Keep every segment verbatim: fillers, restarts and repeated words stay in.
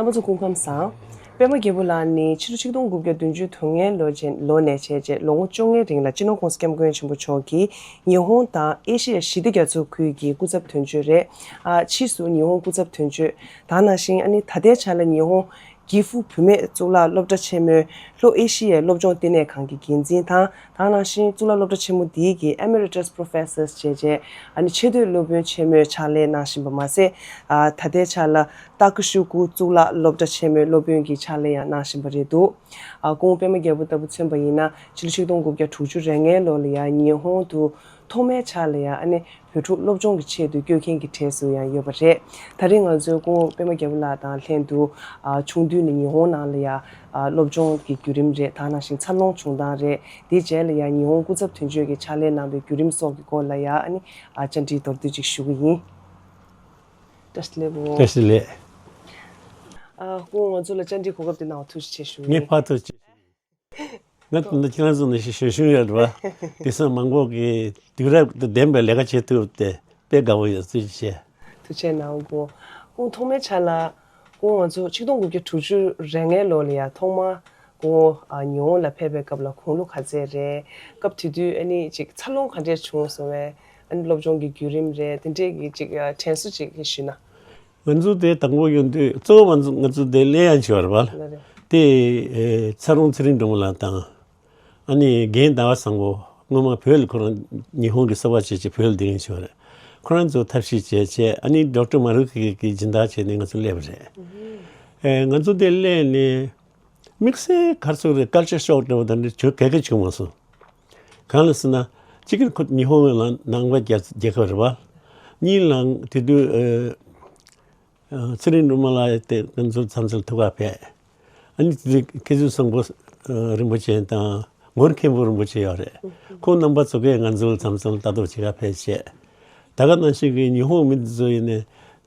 རྣམ་པ་ཚོ་སྐུ་ཁམས་བཟང་། པད་མ་རྒྱལ་པོ་ལགས་ནི་ཕྱི་ལོ་ཆིག་སྟོང་དགུ་བརྒྱ་བདུན་ཅུ་དོན་ལྔའི་ལོ་ཅན་ལོ་ནས་བྱས་རྗེས་ལོ་ངོ་བཅོ་ལྔའི་རིང་ལ་སྤྱི་ནོར་༸གོང་ས་༸སྐྱབས་མགོན་ཆེན་པོ་མཆོག་གིས་ཉི་ཧོང་དང་ཨེ་ཤི་ཡ་ཞི་བདེ་རྒྱ་མཚོ་ཁུལ་གྱི་སྐུ་ཚབ་དོན་གཅོད་རེད། ཨ་ཕྱིས་སུ་ཉི་ཧོང་སྐུ་ཚབ་དོན་གཅོད། ད་ནང་བཞིན་ཨ་ནི་ད་ལྟའི་ཆ་ལ་ཉི་ཧོང་། ཀི་ཧྥུ་བུད་མེད་གཙུག་ལག་སློབ་གྲྭ་ཆེན་མོའི་ལྷོ་ཨེ་ཤི་ཡའི་སློབ་སྦྱོང་ལྟེ་གནས་ཁང་གི་འགན་འཛིན་དང་། ད་ནང་བཞིན་གཙུག་ལག་སློབ་གྲྭ་ཆེན་མོ་འདིའི་གི་Emeritus Professors་བྱས་རྗེས་ཨ་ནི་ཆེས་མཐོའི་སློབ་དཔོན་ཆེན་མོའི་ཕྱག་ལས་གནང་བཞིན་པ་མ་ཟད། ཨ་ད་ལྟའི་ཆ་ལ་ཏཱ་ཀི་ཤུ་ཀུ་གཙུག་ལག་སློབ་གྲྭ་ཆེན་མོའི་སློབ་དཔོན་གྱི་ཕྱག་ལས་ཡང་གནང་བཞིན་པ་རེད་འདུག་ཨ་སྐུ་ངོ་པད་མ་རྒྱལ་པོ་ལྟ་བུ་མཚོན་པ་ཡིན་ན་ཕྱི་ལོ་ཆིག་སྟོང་དགུ་བརྒྱ་དྲུག་ཅུ་རེ་ལྔའི་ལོ་ལ་ཡང་ཉི་ཧོང་དུ་ཐོག་མའི་ཆ་ལ་ཡང་ཨ་ནི་བོད་ཕྲུག་སློབ་སྦྱོང་གི་ཆེད་དུ་བསྐྱོད་མཁན་གྱི་གྲས་སུ་ཡང་ཡོད་པ་རེད། ད་རེས་ང་ཚོའི་སྐུ་ངོ་པད་མ་རྒྱལ་པོ་ལགས་དང་ལྷན་དུ་ཨ་ཆུང་དུས་ནས་ཉི་ཧོང་ནང་ལ་ཡང་ཨ་སློབ་སྦྱོང་གི་བརྒྱུད་རིམ་རེད། ད་ནང་བཞིན་འཚར་ལོངས་བྱུང་སྟངས་རེད། དེའི་རྗེས་ལ་ཡང་ཉི་ཧོང་སྐུ་ཚབ་དོན་གཅོད་ཀྱི་ཕྱག་ལས་གནང་བའི་བརྒྱུད་རིམ་སོགས་ཀྱི་སྐོར་ལ་ཡང་ཨ་ནི་ཨ་བཅར་འདྲི་མདོར་བསྡུས་ཅིག་ཞུ་གི་ཡིན། བཀྲ་ཤིས་བདེ་ལེགས་སྐུ་ངོ་། བཀྲ་ཤིས་བདེ་ལེགས། ཨ་སྐུ་ངོ་ང་ཚོ་ལ་བཅར་འདྲིའི་གོ་སྐབས་དེ་གནང་བ་ཐུགས་རྗེ་ཆེ་ཞུ་ངས་ཡིན། ཕར་ཐུགས་རྗེ་ཆེ་ཞུ། ང་ད་ལྟ་ཁྱེད་རང་ཚོ་ནང་བཞིན་ཞལ་ཞུ་ཡོད་རེད་བ། དེང་སང་མང་པོ་གིས་དུས་རབས་དང་ལྡན་པའི་ལས་ཀ་བྱེད་ཐུབ་སྟེ་དཔེ་དགའ་པོ་ཡོད། ཐུགས་རྗེ་ཆེ། ཐུགས་རྗེ་གནང་སྐུ་ངོ། སྐུ་ངོ་ཐོག་མའི་ཆ་ལ་སྐུ་ངོ་ང་ཚོ་ཆིག་སྟོང་དགུ་བརྒྱ་དྲུག་ཅུ་རེ་ལྔའི་ལོ་ལ་ཡ་ཐོག་མ་སྐུ་ངོ་ཨ་ཉི་ཧོང་ལ་ཕེབས་པའི་སྐབས་ལ་དགུང་ལོ་ག་ཚད་རེད། སྐབས་དེ་དུས་ཨ་ནི་ཅིག་འཚར་ལོངས་ག་འདྲས་བྱུང་སོང་བས་ཨ་ནི་སློབ་སྦྱོང་གི་བརྒྱུད་རིམ་རེད། དེ་འདྲས་ཀྱི་ཅིག་ཨ་དྲན་གསོ་ཅིག་ཞུས་ན། ང་ཚོ་དེ་དང་པོ་ཡོང་དུས་གཙོ་བོ་ང་ཚོ་ང་ཚོ་དེ་གླེང་ཡག་བྱས་པ་རེད་པ། ལགས་རེད། དེ་ཨེ་ཚ་རོང་ཚེ་རིང་སྒྲོལ་མ་ལགས་དང་། ཨ་ནི་རྒན་ཟླ་བ་བཟང་པོ་སྔོན་མ་བོད་ལ་ཁོ་རང་ཉི་ཧོང་གི་གསར་པ་བྱས་བྱས་བོད་ལ་བསྡད་མཁན་ཞིག་རེད། ཁོ་རང་ཚོ་ཐབས་ཤེས་བྱས་བྱས་ཨ་ནི་ཌོག་ཊར་མ་རུ་ཁི་གི་སྦྱིན་བདག་བྱས་ནས་ང་ཚོ་སླེབས་པ་རེད། ཨེ་ང་ཚོ་དེ་སླེབས་ནས་དམིགས་བསལ་ག་རེ་ཟེར་དགོས་རེད། ཀལ་ཅར་ཤོག་འདྲ་བོ་དང་འདྲ་བྱུང་ག་གེ་བྱུང་མ་སོང་། གང་ལ་ཟེར་ན་གཅིག་གི་ཁོ་ཉི་ཧོང་ལ་ནང་པ་རྒྱལ་རྒྱལ་ཁབ་རེད་པ། གཉིས་ལ་དེ་དུས་ཨེ། ཚེ་རིང་སྒྲོལ་མ་ལགས་དེ་ང་ཚོ་མཚམས་མཚམས་ཐུག་ག་ཕེབས། ཨ་ནི་དེ་དུས་མཁས་བཙུན་བཟང་པོ་རིན་པོ་ཆེ་དང་ངོར་མཁན་པོ་རིན་པོ་ཆེ་ཡོད་རེད། ཁོང་རྣམ་པ་ཚོ་གས་ང་ཚོ་མཚམས་མཚམས་ལྟ་རྟོག་བྱེད་ག་ཕེབས་བྱས། ད་ག་ནང་བཞིན་གྱི་ཉི་ཧོང་མི་འདི་ཚོ་ཡིན་ནའི་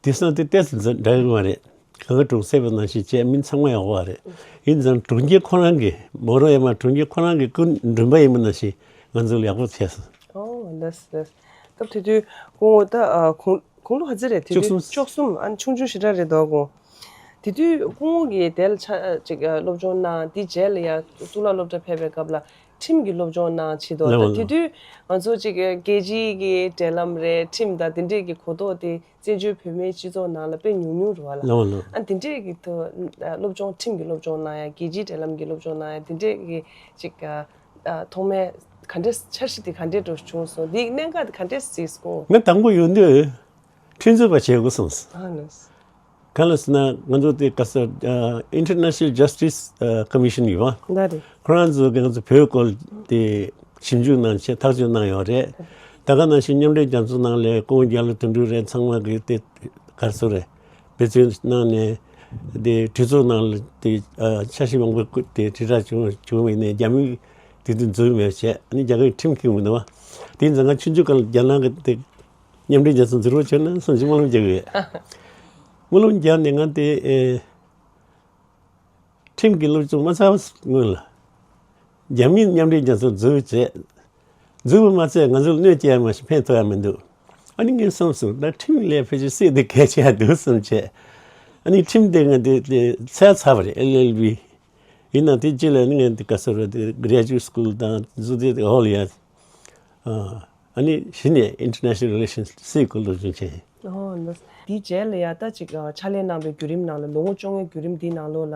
དེང་སང་དེ་ཏོག་ཙམ་འདྲ་གི་མ་རེད། གང་ག་གྲོང་གསེབ་པ་ནང་བཞིན་བྱས་མི་ཚང་མ་ཡག་པོ་རེད། ཡིན་ཙང་གྲོང་ཁྱེར་ཁོ་རང་གི་མོ་རོ་ཡ་མ་གྲོང་ཁྱེར་ཁོ་རང་གི་སྐུ་མགྲོན་པོ་ཡིན་པ་ནང་བཞིན་ང་ཚོ་ལ་ཡག་པོ་བྱས་སོང་། ཨོ་ལགས་ལགས། སྐབས་དེ་དུས་ཁོང་ད་ཨ་ཁོང་། དགུང་ལོ་ག་ཚོད་རེད་དེ་དུས། བཅུ་གསུམ། བཅུ་གསུམ། ཨ་ནི་ཆུང་ཆུང་ཞེ་དྲག་རེད་དོ་ཁོང་། དེ་དུས་སྐུ་ངོ་གིས་དེ་ལ་ཆ་ཅིག་སློབ་སྦྱོང་གནང་། དེ་རྗེས་ལ་ཡང་གཙུག་ལག་སློབ་གྲྭ་ཕེབས་པའི་སྐབས་ལ་ཁྲིམས་ཀྱི་སློབ་སྦྱོང་གནང་བྱེད་དོ། ལགས་ད་དེ་ལགས། དུས་ང་ཚོ་ཅིག་རྒྱལ་སྤྱིའི་གི་འབྲེལ་ལམ་རེད། ཁྲིམས་དང་དེ་འདྲས་ཀྱི་གོ་རྟོགས་དེ་བཙན་བྱོལ་བོད་མིའི་སྤྱི་ཚོགས་ནང་ལ་དཔེ་ཉུང་ཉུང་རེད་བ་ལ། ལགས་ལགས། ཨ་དེ་འདྲས་ཀྱི་ཐོག་སློབ་སྦྱོང་ཁྲིམས་ཀྱི་སློབ་སྦྱོང་གནང་ཡ། རྒྱལ་སྤྱིའི་འབྲེལ་ལམ་གྱི་སློབ་སྦྱོང་གནང་ཡ། དེ་འདྲས་ཀྱི་ཅིག་ཨ་ཐོག་མའི་ག་འདྲས་འཆར་གཞི་དེ་ག་འདྲས་འགྲོ་བྱུང་སོང་། དེའི་གནད་འགག་དེ་ག་འདྲས་གཟིགས་སོང་། ང་དང་པོ་ཡོང་དུས་ཁྲིམས་རྩོད་པ་བྱེད་དགོས་སོང་། ཨ་ལགས། གང་ལ་ཟེར་ན་ང་ཚོ་དེ་ག་ས་ཨ་International Justice ཨ་Commission ཡོད་པ། ལགས་རེད། ཁོ་རང་ཚོ་གི་ང་ཚོ་བོད་སྐོར་དེ་ཞིབ་འཇུག་གནང་བྱས་ཐག་གཅོད་གནང་ཡོད་རེད། ད་ག་ནང་བཞིན་མཉམ་འབྲེལ་རྒྱལ་ཚོགས་ནང་ལ་སྐུ་ངོ་རྒྱ་ལོ་དོན་གྲུབ་རེད། ཚང་མ་གི་དེ་ག་རེ་ཟེར་རེད། འབད་བརྩོན་གནང་ནས་དེ་གྲོས་ཚོགས་ནང་ལ་དེ་ཨ་འཆར་གཞི་མང་པོ་བཀོད་དེ་དྲིལ་བསྒྲགས་བྱུང་བྱུང་བ་ཡིན་ནའི་རྒྱ་མིས་དེ་དུས་འཛུལ་མེད་བྱས། ཨ་ནི་རྒྱ་གར་ཁྲིམས་ཁེངས་མི་འདུག་བ། དེ་ཡིན་ཙང་ང་ཆུང་ཆུང་སྒང་ལ་རྒྱ་ནག་གི་དེ་མཉམ་འབྲེལ་རྒྱལ་ཚོགས་འཛུལ་རོགས་བྱོས་ན་བསམ་གྱི་སྨོན་ལམ་རྒྱག་གི་ཡོད། སྨོན་ལམ་རྒྱག་ནས་ང་དེ་ཨེ་ཁྲིམས་ཀྱི་སློབ་སྦྱོང་མ་ཚར་བ་སྔོན་ལ་རྒྱ་མིས་མཉམ་འབྲེལ་རྒྱལ་ཚོགས་འཛུལ་བྱས། འཛུལ་བ་མ་ཚད་ང་ཚོར་གནོད་སྐྱེལ་ཡ་མ་ཞིག་ཕན་ཐོགས་ཡ་མི་འདུག། ཨ་ནི་ངས་བསམ་སོང་། ད་ཁྲིམས་ལས་ཕལ་ཆེར་སྲིད་དེ་གལ་ཆེ་ཡ་འདུག་བསམ་བྱས། ཨ་ནི་ཁྲིམས་དེ་ང་དེ་དེ་ཚར་ཚར་བ་རེད། ཨེལ་ཨེལ་བི། ཡིན་ནའང་དེ་རྗེས་ལ་ནི་ངས་འདི་ག་ས་རུ་དེ་Graduate School དང་བཟོ་དེ་ཧོལ་ཡ། ཨ་ནི་གཞི་ནས་International Relations སྲིད་སྐོར་སློབ་སྦྱོང་བྱས་ཡིན། ཨོ་ལགས། དེའི་རྗེས་ལ་ཡ་ད་ཅིག་ཕྱག་ལས་གནང་བའི་བརྒྱུད་རིམ་ནང་ལ་ལོ་ངོ་བཅོ་ལྔའི་བརྒྱུད་རིམ་འདིའི་ནང་ལོགས་ལ་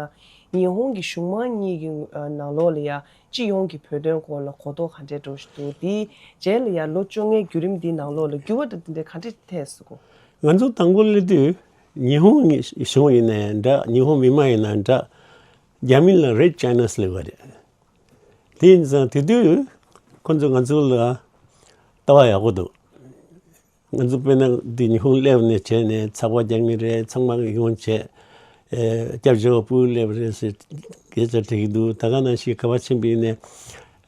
ཉི་ཧོང་གི་གཞུང་མང་གཉིས་ཀྱི་ནང་ལོགས་ལ་ཡ་སྤྱི་ཡོངས་ཀྱི་བོད་དོན་སྐོར་ལ་གོ་རྟོགས་ག་འདྲས་འགྲོ་བཞིན་འདུག། དེའི་རྗེས་ལ་ཡ་ལོ་བཅོ་ལྔའི་བརྒྱུད་རིམ་འདིའི་ནང་ལོགས་ལ་འགྱུར་བ་དང་དེ་འདྲས་ག་འདྲས་ཐེབས་སོང་། ང་ཚོ་དང་པོ་སླེབས་དུས་ཉི་ཧོང་གཞུང་ཡིན་ནའི་འདྲ། ཉི་ཧོང་མི་མང་ཡིན་ནའི་འདྲ། རྒྱ་མི་ལ་Red China ཟེར་བ་རེད། དེ་ཡིན་ཙང་དེ་དུས་ཁོ་ཚོས་ང་ཚོ་ལ་ལྟ་བ་ཡག་པོ་འདུག། ང་ཚོ་དཔེར་ན་འདི་ཉི་ཧོང་སླེབས་ནས་བྱས་ནས་ཚགས་པར་རྒྱག་མཁན་རེད། ཚང་མ་ཡོང་བྱས། ཨེ་སྐྱབས་བཅོལ་བ་སྤུ་གུ་སླེབས་རེད་ཟེར་སྐད་ཆ་དྲིས་ཀྱི་འདུག། ད་ག་ནང་བཞིན་ག་པར་ཕྱིན་པ་ཡིན་ནའི་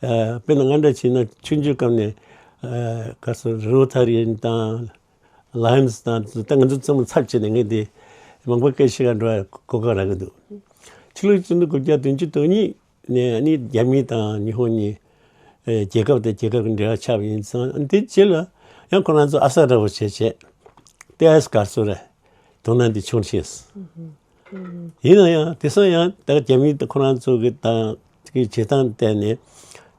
ཨེ་དཔེར་ན་ང་འདྲ་བྱས་ན་ཆུང་ཆུང་སྐབས་ནས་ཨེ་ག་ས་Rotarian དང་Lions དང་ད་ང་ཚོ་ཚང་མ་ཚབ་བྱས་ནས་ངས་འདི་མང་པོ་སྐད་ཆ་བཤད་ག་འགྲོ་བའི་གོ་སྐབས་རག་གི་འདུག། ཕྱི་ལོ་ཆིག་སྟོང་དགུ་བརྒྱ་བདུན་ཅུ་དོན་གཉིས་ནས་ཨ་ནི་རྒྱ་མི་དང་ཉི་ཧོང་གཉིས་ཨེ་རྒྱལ་ཁབ་དང་རྒྱལ་ཁབ་ཀྱི་འབྲེལ་བ་ཆགས་པ་ཡིན་ཙང་། ཨ་ནི་དེ་རྗེས་ལ་ཡང་ཁོ་རང་ཚོ་ཨ་ས་འདྲ་པོ་བྱས་བྱས་ཏེ་ཨ་ས་གར་སོ་རེ་དོ་སྣང་འདི་ཆུང་ཕྱིན། ཡིན་ན་ཡང་དེང་སང་ཡང་ད་རྒྱ་མི་ཁོ་རང་ཚོ་གི་དང་གི་བྱེད་སྟངས་བལྟས་ནས་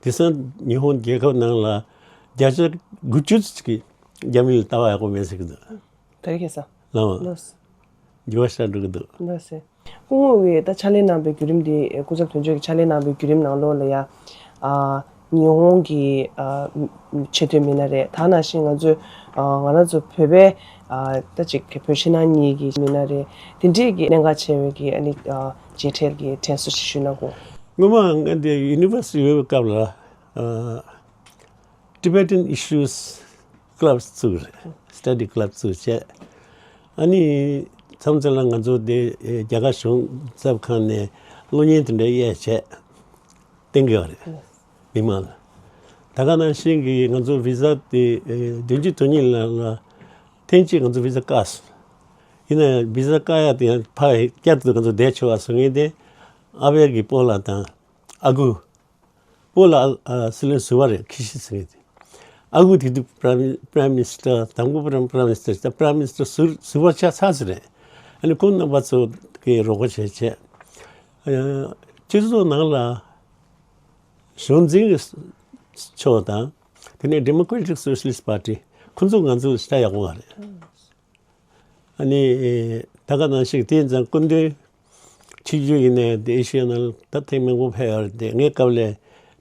དེང་སང་ཉི་ཧོང་རྒྱལ་ཁབ་ནང་ལ་བརྒྱ་ཆ་དགུ་བཅུ་ཙམ་གྱིས་རྒྱ་མི་ལ་ལྟ་བ་ཡག་པོ་མེད་ཟེར་གི་འདུག་ད་རེས་ཁ་སང་ལགས་འགྱུར་བ་ཤར་འགྲོ་གི་འདུག་ལགས་སེ། སྐུ་ངོ་གིས་ད་ཕྱག་ལས་གནང་བའི་བརྒྱུད་རིམ་འདི་སྐུ་ཚབ་དོན་གཅོད་ཀྱི་ཕྱག་ལས་གནང་བའི་བརྒྱུད་རིམ་ནང་ལོགས་ལ་ཡ། ཨ། ཉི་ཧོང་གི་ཨ། ཆེས་མཐོའི་མི་སྣ་རེད། ད་ནང་བཞིན་ང་ཚོས་ཨ། ང་རང་ཚོ་བོད་པའི་ཨ། ད་ཅིག་བོད་ཕྱི་ནང་གཉིས་ཀྱི་མི་སྣ་རེད། དེ་འདྲས་ཀྱི་གནད་འགག་ཆེ་བའི་གི་ཨ་ནི་ཨ། མཇལ་འཕྲད་ཀྱི་དྲན་གསོ་ཞིག་ཞུས་ན་དགོངས། སྔོན་མ་ང་འདི་ཡུ་ནི་ཝར་སི་ཊི་ཡོད་པའི་སྐབས་ལ་ཨ། Tibetan Issues Club བཙུགས་རེད། Study Club བཙུགས་བྱས། ཨ་ནི་མཚམས་མཚམས་ལ་ང་ཚོ་དེ་རྒྱ་གར་གཞུང་ཚབ་ཁང་ནས་གློག་བརྙན་དེ་འདྲ་གཡས་བྱས་བསྟན་གྱི་ཡོད་རེད་མི་མང་ལ། ད་ག་ནང་བཞིན་གྱི་ང་ཚོ་བི་ཟ་དེ་བདུན་ཅུ་དོན་གཉིས་ལ་ལ་ཐེངས་གཅིག་ང་ཚོ་བི་ཟ་བཀག་སོང་། ཡིན་ན་ཡང་བི་ཟ་བཀག་ཡག་དེ་ཡང་ཕར་བསྐྱར་དུ་ང་ཚོ་བསྡད་ཆོག་པ་བཟོ་མཁན་དེ་ཨ་བྷེལ་གྱི་སྤོ་ལགས་དང་ཨ་ཁུ། སྤོ་ལགས་ཨ་སྲིད་བློན་ཟུར་པ་རེད། ཁི་ཤི་ཟེར་མཁན་དེ། ཨ་ཁུ་དེ་དུས་Prime Prime Minister། དང་པོ་Prime Prime Minister། ད་Prime Minister ཟུར་ཟུར་པ་ཆགས་ཚར་ཟིན་རེད། ཨ་ནི་ཁོང་རྣམ་པ་ཚོ་གིས་རོགས་པ་བྱས་བྱས། ཨ། སྤྱི་ཚོགས་ནང་ལ་གཞུང་འཛིན་གྱི་ཕྱོགས་དང་། དེ་ནས་Democratic Socialist Party ཁོང་ཚོ་ང་ཚོ་ལ་ཞེ་དྲག་ཡག་པོ་མ་རེད། ཨ་ནི་ད་ག་ནང་བཞིན་དེ་ཡིན་ཙང་སྐུ་མདུན་ཆིབས་བསྒྱུར་ཡིན་ནའི་དེ་ཨེ་ཤི་ཡ་ནང་ལ་ད་ཐེངས་མང་པོ་ཕེབས་ཡོད་རེད། དེ་ངའི་སྐབས་ལ་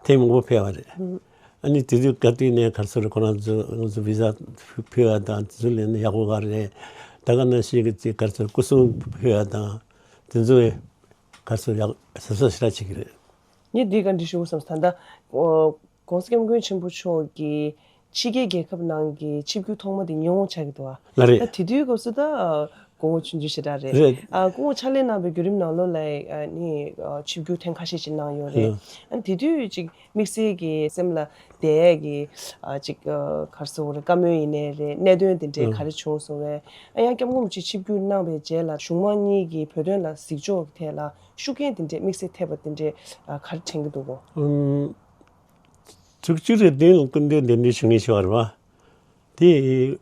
ཐེངས་མང་པོ་ཕེབས་པ་རེད། ཨ་ནི་དེ་དུས་ག་དུས་ནས་ག་ཚོད་རེད། ཁོ་རང་ཚོ་ང་ཚོ་བི་ཟ་ཕུལ་བ་དང་དེ་ཚོ་ལས་ནི་ཡག་པོ་ག་རེད། ད་ག་ནང་བཞིན་གྱི་དེ་ག་ཚོད་སྐུ་སྲུང་ཕུལ་བ་དང་དེ་ཚོ་ག་ཚོད་ཡག་གཟབ་གཟབ་ཞེ་དྲག་བྱེད་ཀྱི་རེད། ངས་འདི་ག་འདྲི་ཞུ་དགོས་བསམ་ད་ལྟ། གོང་ས་སྐྱབས་མགོན་ཆེན་པོ་མཆོག་གིས་ཕྱི་རྒྱལ་རྒྱལ་ཁབ་ནང་གི་ཆིབས་བསྒྱུར་ཐོག་མ་དེ་ཉི་ཧོང་ཆགས་ཀྱི་འདུག་ཨ། ལགས་རེད། ད་དེ་དུས་སྐབས་སུ་ད་སྐུ་ངོ་ཆུང་ཆུང་ཞེ་དྲག་རེད། རེད། ཨ། སྐུ་ངོ་ཕྱག་ལས་གནང་བའི་བརྒྱུད་རིམ་ནང་ལོགས་ལ་ཨ་ནི་ཨ་ཆིབས་བསྒྱུར་ཐེངས་ཁ་ཤས་ཤིག་གནང་ཡོད་རེད། ལགས། ཨ་ནི་དེ་དུས་ཅིག་དམིགས་བསལ་གྱི་སེམས་ལ་བསྡད་ཀྱི་ཨ་ཅིག་ཨ་ག་རེ་ཟེར་དགོས་རེད། བཀའ་མོལ་ཡིན་ནའི་རེད། གནད་དོན་དེ་འདྲའི་ཨ་ག་རེ་བྱུང་སོང་བས། ཨ་ཡང་སྐྱབས་མགོན་རིན་པོ་ཆེ་ཆིབས་བསྒྱུར་གནང་བའི་རྗེས་ལ་གཞུང་མང་གཉིས་ཀྱི་བོད་དོན་ལ་གཟིགས་ཕྱོགས་ཀྱི་ཐད་ལ་ཤུགས་རྐྱེན་དེ་འདྲས་དམིགས་བསལ་ཐེབས་པ་དེ་འདྲས་ཨ་ག་རེ་དྲན་གྱི་འདུག་གོ། ཨུམ། དྲུག་ཅུ་རེ་བདུན་ལ་སྐུ་མདུན་གདན་འདྲེན་ཞུ་མཁན་ཞིག་ཡོད་རེད་པ། དེ་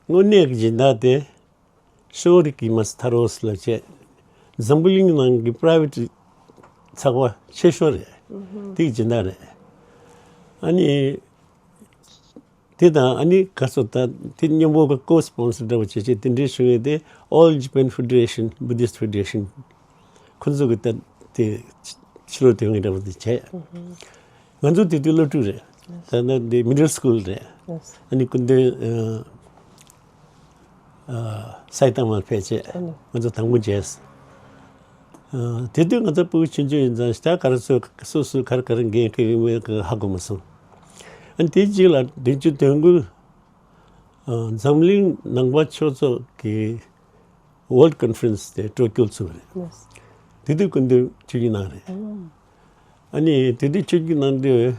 དངོས་གནས་ཀྱི་སྦྱིན་བདག་དེ་ཤོ་རི་ཀི་མ་སི་ཐ་རོ་སི་ལབ་བྱས། འཛམ་བུ་གླིང་ནང་གི་པ་རའི་ཝེ་ཊི་ཚགས་པ་ཆེ་ཤོས་རེད། དེ་གི་སྦྱིན་བདག་རེད། ཨ་ནི་དེ་དང་ཨ་ནི་ག་ཚོད་ད་དེ་མཉམ་པོ་གི་ཀོ་སི་པོན་སར་འདྲ་བོ་བྱས་བྱས་དེ་འདྲའི་ཞུ་མཁན་དེ་All Japan Federation Buddhist Federation ཁོ་ཚོ་གི་ད་དེ་ཕྱི་ལོགས་དེ་ངེས་འདྲ་བོ་དེ་བྱས། ང་ཚོ་དེ་དུས་སློབ་ཕྲུག་རེད། ད་ནི་དེ་མི་ཌལ་སི་ཀུལ་རེད། ཨ་ནི་སྐུ་མདུན་ཨ་ཨ་སའི་ཏ་མ་ཕེབས་བྱས་ང་ཚོ་དང་པོ་མཇལ། ཨ་དེ་དུས་ང་ཚོ་ཕྲུ་གུ་ཆུང་ཆུང་ཡིན་ཙང་ད་ག་རེ་ཚོ་སོ་སོ་ག་རེ་ག་རེ་འགན་འཁྱེར་ཡོད་མེད་ཧ་གོ་མ་སོང་། ཨ་ནི་དེ་རྗེས་ལ་བདུན་ཅུ་དོན་དགུ་ཨ་འཛམ་གླིང་ནང་པ་ཆོས་ཚོགས་ཀྱི་World Conference དེ་ཊོ་ཀྱོ་ཚུགས་པ་རེད། དེ་དུས་སྐུ་མདུན་ཆིབས་བསྒྱུར་གནང་རེད། ཨ་ནི་དེ་དུས་ཆིབས་བསྒྱུར་གནང་དུས་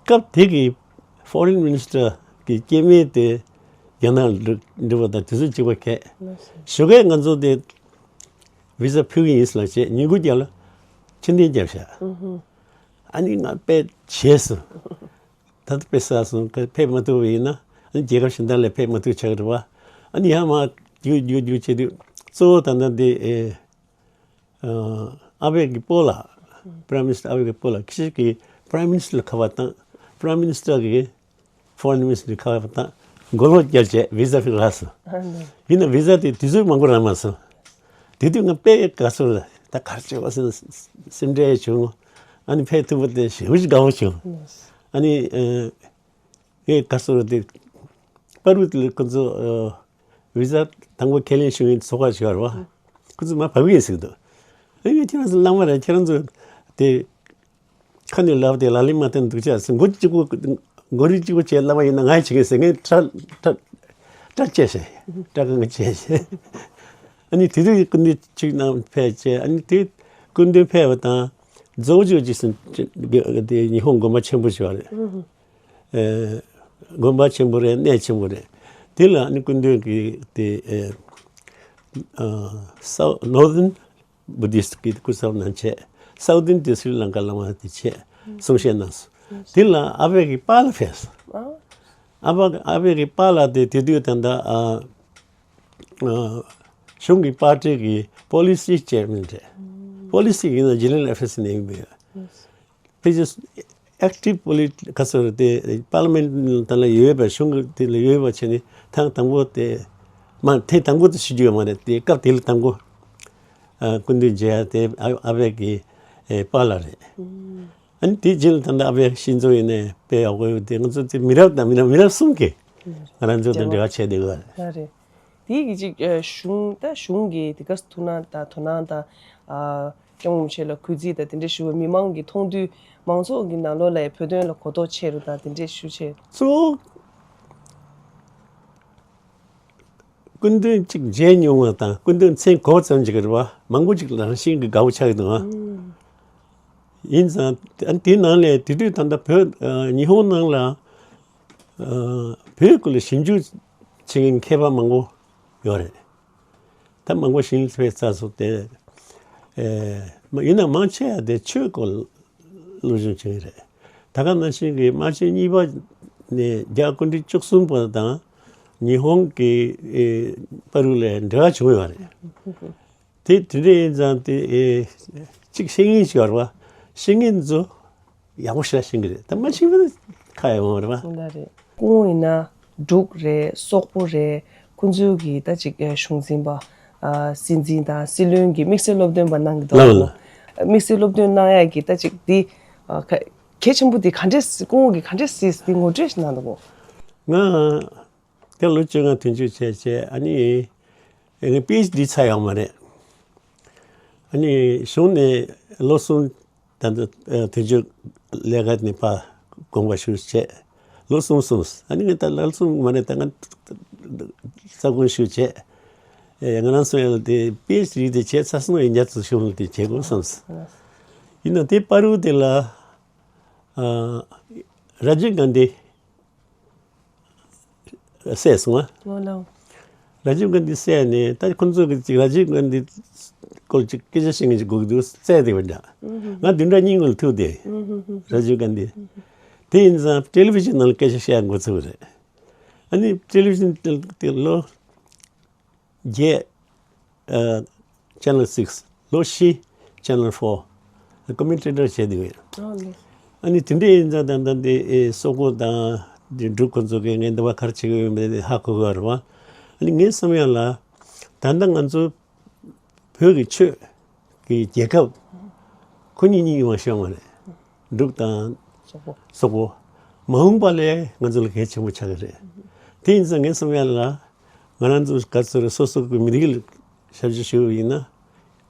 སྐབས་དེ་གི་Foreign Minister གི་སྐྱེ་དམན་དེ་རྒྱ་ནག་འགྲོ་འགྲོ་བ་དང་དེ་ཚོ་གཅིག་པ་གས། ཞོགས་ཀས་ང་ཚོ་དེ་བི་ཟ་ཕུལ་གི་ཡིན་ཟེར་ལབ་བྱས་ཉིན་གུང་རྒྱབ་ལ་ཕྱིར་འཐེན་བརྒྱབ་བཞག་ཨ་ནི་ང་དཔེ་བྱས་སོང་། ད་ལྟ་དཔེ་བསགས་སོང་། ཕེབས་མ་ཐུབ་པ་ཡིན་ན་ཨ་ནི་རྒྱལ་ཁབ་གཞན་དག་ལ་ཕེབས་མ་ཐུབ་ཆགས་རེད་བ། ཨ་ནི་ཡར་མར་རྒྱུག་རྒྱུག་རྒྱུག་བྱས་དུས་གཙོ་བོ་ད་ལྟ་འདི་ཨེ་ཨ་ཨ་བྷེལ་གྱི་སྤོ་ལགས། Prime Minister ཨ་བྷེལ་གྱི་སྤོ་ལགས་ཁྱེད་ཀྱི་Prime Minister ལ་ཁ་པར་བཏང་། Prime Minister གི་Foreign Minister ལ་ཁ་པར་བཏང་། མགོ་ལོག་བརྒྱབ་བྱས་བི་ཟ་ཕུལ་རག་སོང་། ཡིན་ན་བི་ཟ་དེ་དུས་ཚོད་མང་པོ་རག་མ་སོང་། དེ་དུས་ང་དཔེ་དགའ་སོང་། ད་ག་རེ་བྱེད་པ་སེམས་སེམས་ཁྲལ་བྱུང་། ཨ་ནི་ཕེབས་ཐུབ་པ་དེ་ཞེ་པོ་ཅིག་དགའ་པོ་བྱུང་། ཨ་ནི་ཨ་ངས་ག་རེ་ཟེར་དེ་པར་བུ་དེ་ལ་ཁོ་ཚོ་ཨ་བི་ཟ་དང་པོ་ཁས་ལེན་ཞུ་མཁན་ཚོགས་པ་ཞིག་ཡོད་རེད་བ། ཁོ་ཚོ་མར་བབས་ཀྱི་ཡིན་ཟེར་གི་འདུག་ཨ་ངས་ཁྱེད་རང་ཚོ་བླ་མ་རེད། ཁྱེད་རང་ཚོ་དེ་ཁ་ནས་ལབ་དེ་ལག་ལེན་མ་བསྟན་འདུག་ཅག་ཟེར། མགོ་གཅིག་པོ་མགོ་རིལ་གཅིག་པོ་བྱས་བླ་མ་ཡིན་ན་ང་ཡང་བྱེད་ཀྱི་ཟེར། ངས་སྐྲ་སྐྲ་སྐྲ་བཅད་བྱས། སྐྲ་རྐང་བཅད་བྱས། ཨ་ནི་དེ་དུས་སྐུ་མདུན་ཆིབས་གནང་ཕེབས་བྱས། ཨ་ནི་དེ་སྐུ་མདུན་ཕེབས་པ་དང་རྫོགས་ཆོས་ཅིག་ཟེར་དེ་ཉི་ཧོང་དགོན་པ་ཆེན་པོ་ཞིག་རེད། ཨེ་དགོན་པ་ཆེན་པོ་རེད། གནས་ཆེན་པོ་རེད། དེ་ལ་ཨ་ནི་སྐུ་མདུན་གྱིས་དེ་ཨེ་ཨ་South Northern Buddhist གི་སྐུ་ཚབ་གནང་བྱས། Southern དེ་སི་རི་ལང་ཀ་བླ་མ་དེ་བྱས་གསུང་བཤད་གནང་སོང་། དེ་ལ་ཨ་བྷེལ་གྱི་པཱ་ལགས་ཕེབས་སོང་། ཨ་ཨ་བྷེལ་ཨ་བྷེལ་གྱི་པཱ་ལགས་དེ་དེ་དུས་ད་ལྟ་ཨ་ཨ་ གཞུང་གི་པར་ཏི་གི་པོ་ལི་སི་ཅེར་མེན་རེད། པོ་ལི་སི་ཡིན་ན་ཇེ་ནེ་རལ་ཨེ་ཕི་སི་ནས་ཡིན་པས། ཕལ་ཆེར་ཨེག་ཊིབ་པོ་ལི་ག་ཚོད་རེད་དེ་པར་ལི་མེན་ནང་ལ་ཡོད་པའི་གཞུང་གི་དེ་ལ་ཡོད་པ་བྱས་ནས་ཐེངས་དང་པོ་དེ་མ་ཐེངས་དང་པོ་དེ་ཞུ་རྒྱུ་ཡོད་མ་རེད། དེ་སྐབས་དེ་ལ་དང་པོ་ཨ་སྐུ་མདུན་མཇལ་ཡ་དེ་ཨ་ཨ་ཕའི་གི་ཨེ་པཱ་ལགས་རེད། ཨ་ནི་དེ་རྗེས་ལ་ད་ལྟ་ཨ་ཕའི་ཤིང་བཟོ་ཡིན་ནའི་དཔེ་ཡག་པོ་ཡོད་དེ་ང་ཚོ་དེ་མི་རབས་དང་མི་རབས་མི་རབས་གསུམ་གྱིས་ང་རང་ཚོ་དང་འབྲེལ་བ་བྱས་བསྡད་ཡོད་རེད། ལགས་རེད། དེའི་གི་ཅིག་ཨ་གཞུང་ད་གཞུང་གི་དེ་ག་ཐུགས་སྣང་དང་དོ་སྣང་དང་ཨ་སྐྱབས་མགོན་རིན་པོ་ཆེ་ལ་གུས་བརྩི་དང་དེ་འདྲ་ཞུ་བ་མི་མང་གི་མཐོང་དུས་མང་ཚོགས་ཀྱི་ནང་ལོགས་ལ་ཡང་བོད་དོན་ལ་གོ་རྟོགས་ཆེ་རུ་དང་དེ་འདྲ་ཞུ་ཆེ། གཙོ་བོ་སྐུ་མདུན་གཅིག་མཇལ་མྱོང་བ་དང་སྐུ་མདུན་མཚན་གོ་ཙམ་ཅིག་རེད་བ། མང་པོ་ཅིག་རང་བཞིན་གྱི་དགའ་བོ་ཆགས་ཀྱི་འདུག་ཨང་། ཡིན་ཙང་དེ་ནང་ལས་དེ་དུས་ད་ལྟ་བོད་ཨ་ཉི་ཧོང་ནང་ལ་ཨ་བོད་སྐོར་ལ་ཞིབ་འཇུག་བྱེད་མཁན་མཁས་པ་མང་པོ་ཡོད་རེད། ད་མང་པོ་ཞིབ་འཇུག་བྱས་ཚར་སོང་སྟེ། ཨེ་མ་ཡིན་ན་མང་ཆེ་བ་དེ་ཆོས་སྐོར་སློབ་སྦྱོང་བྱེད་ཀྱི་རེད། ད་ག་ནང་བཞིན་གྱི་དམག་ཆེན་གཉིས་པ་ནས་རྒྱ་སྐུ་ཕྲེང་བཅུ་གསུམ་པ་དང་ཉི་ཧོང་གི་ཨེ་བར་ལ་འབྲེལ་བ་བྱུང་ཡོད་རེད། དེ་དེ་འདྲ་ཡིན་ཙང་དེ་ཨེ་གཅིག་ཤེས་ཡོན་ཞིག་ཡོད་རེད་བ། ཤེས་ཡོན་ཚོ་ཡག་པོ་ཞེ་དྲག་ཤེས་ཀྱི་རེད། ད་མ་ཤེས་པ་ཁ་ཡོད་མ་རེད་བ། ལགས་རེད། སྐུ་ངོ་ཡིན་ན་འབྲུག་རེད། སོག་པོ་རེད། ཁོང་ཚོའི་གི་ད་ཅིག་ཨ་གཞུང་འཛིན་པ་ཨ་སྲིད་འཛིན་དང་སྲིད་བློན་གྱི་དམིགས་བསལ་སློབ་སྟོན་པ་གནང་གི་འདུག་ལགས་ལགས། དམིགས་བསལ་སློབ་སྟོན་གནང་ཡ་གི་ད་ཅིག་འདི་ཨ་གལ་ཆེན་པོ་འདི་ག་འདྲས་སྐུ་ངོ་གི་ག་འདྲས་སྲིད་འདི་ངོ་སྤྲོད་ཞིག་གནང་དང་གོ། ང་དེ་ལོ་བཅོ་ལྔ་དོན་གཅོད་བྱས་བྱས་ཨ་ནི་ངས་པི་ཨེཆ་ཌི་ཚར་ཡོད་མ་རེད། ཨ་ནི་གཞུང་ནས་ལོ་གསུམ་ད་ལྟ་དོན་གཅོད་ལས་ཀ་ནས་ཕར་དགོངས་པ་ཞུ་བྱས་ལོ་གསུམ་སོང་། ཨ་ནི་ངས་ད་ལོ་གསུམ་མ་རེད། ད་ང་ས་ཁོངས་ཞུ་བྱས་ང་རང་ཚོ་ཡང་དེ་པི་ཨེཆ་ཌི་དེ་བྱས་ཚར་སོང་། ཡང་རྒྱ་མཚོ་གཞུང་ལ་དེ་བྱེད་དགོས་བསམས། ཡིན་ན་དེ་བར་དུ་དེ་ལ་ར་ཇིབ་གྷན་དྷི་བསད་སོང་ང་། ཨོ་ལགས། ར་ཇིབ་གྷན་དྷི་བསད་ནས་ད་ཁོང་ཚོ་གི་ཅིག་ར་ཇིབ་གྷན་དྷི་སྐོར་ཅིག་སྐད་ཆ་བཤད་མཁན་ཅིག་དགོས་ཀྱི་འདུག་བསད་དེ་བ་འདྲ། ང་བདུན་ཕྲག་གཉིས་སྔོན་ལ་ཐུག་སྟེ་ར་ཇིབ་གྷན་དྷི། དེ་ཡིན་ཙང་ཊེ་ལི་ཝི་ཤན་ནང་ལ་སྐད་ཆ་བཤད་འགོ་ཚུགས་པ་རེད། ཨ་ནི་ཊེ་ལི་ཝི་ཤན་དེ་ལོ་བརྒྱད། ཨ་ཅེ་ནལ་སིགས། ལོ་བཞི་ཅེ་ནལ་ཕོར། ཀོ་མེན་ཊེ་ཊར་བྱས་འདུག་ཨོ་ལགས། ཨ་ནི་དེ་འདྲ་ཡིན་ཙང་ད་ལྟ་འདི་ཨེ་སོག་པོ་དང་འདི་འབྲུག་ཁོ་ཚོ་གིས་ངས་འདི་བ་ག་རེ་བྱེད་ཀྱི་ཡོད་མེད་དེ་ཧ་གོ་གི་ཡོད་རེད་བ། ཨ་ནི་ངའི་བསམ་ཡ་ལ་ད་ལྟ་ང་ཚོ་བོད་ཀྱི་ཆོས་ཀྱི་རྒྱལ་ཁབ་ཁོ་གཉིས་གཉིས་ཡོང་བ་ཤེས་མ་རེད། འབྲུག་དང་སོག་པོ། སོག་པོ། མ་འོངས་པ་ལ་ང་ཚོ་ལ་གལ་ཆེན་པོ་ཆགས་ཀྱི་རེད། དེ་ཡིན་ཙང་ངའི་བསམ་ཡ་ལ་ང་རང་ཚོ་ག་ཚོད་རེད་སོ་སོ་གི་མི་རིགས་ལ་ཞབས་ཕྱི་ཞུ་བ་ཡིན་ན་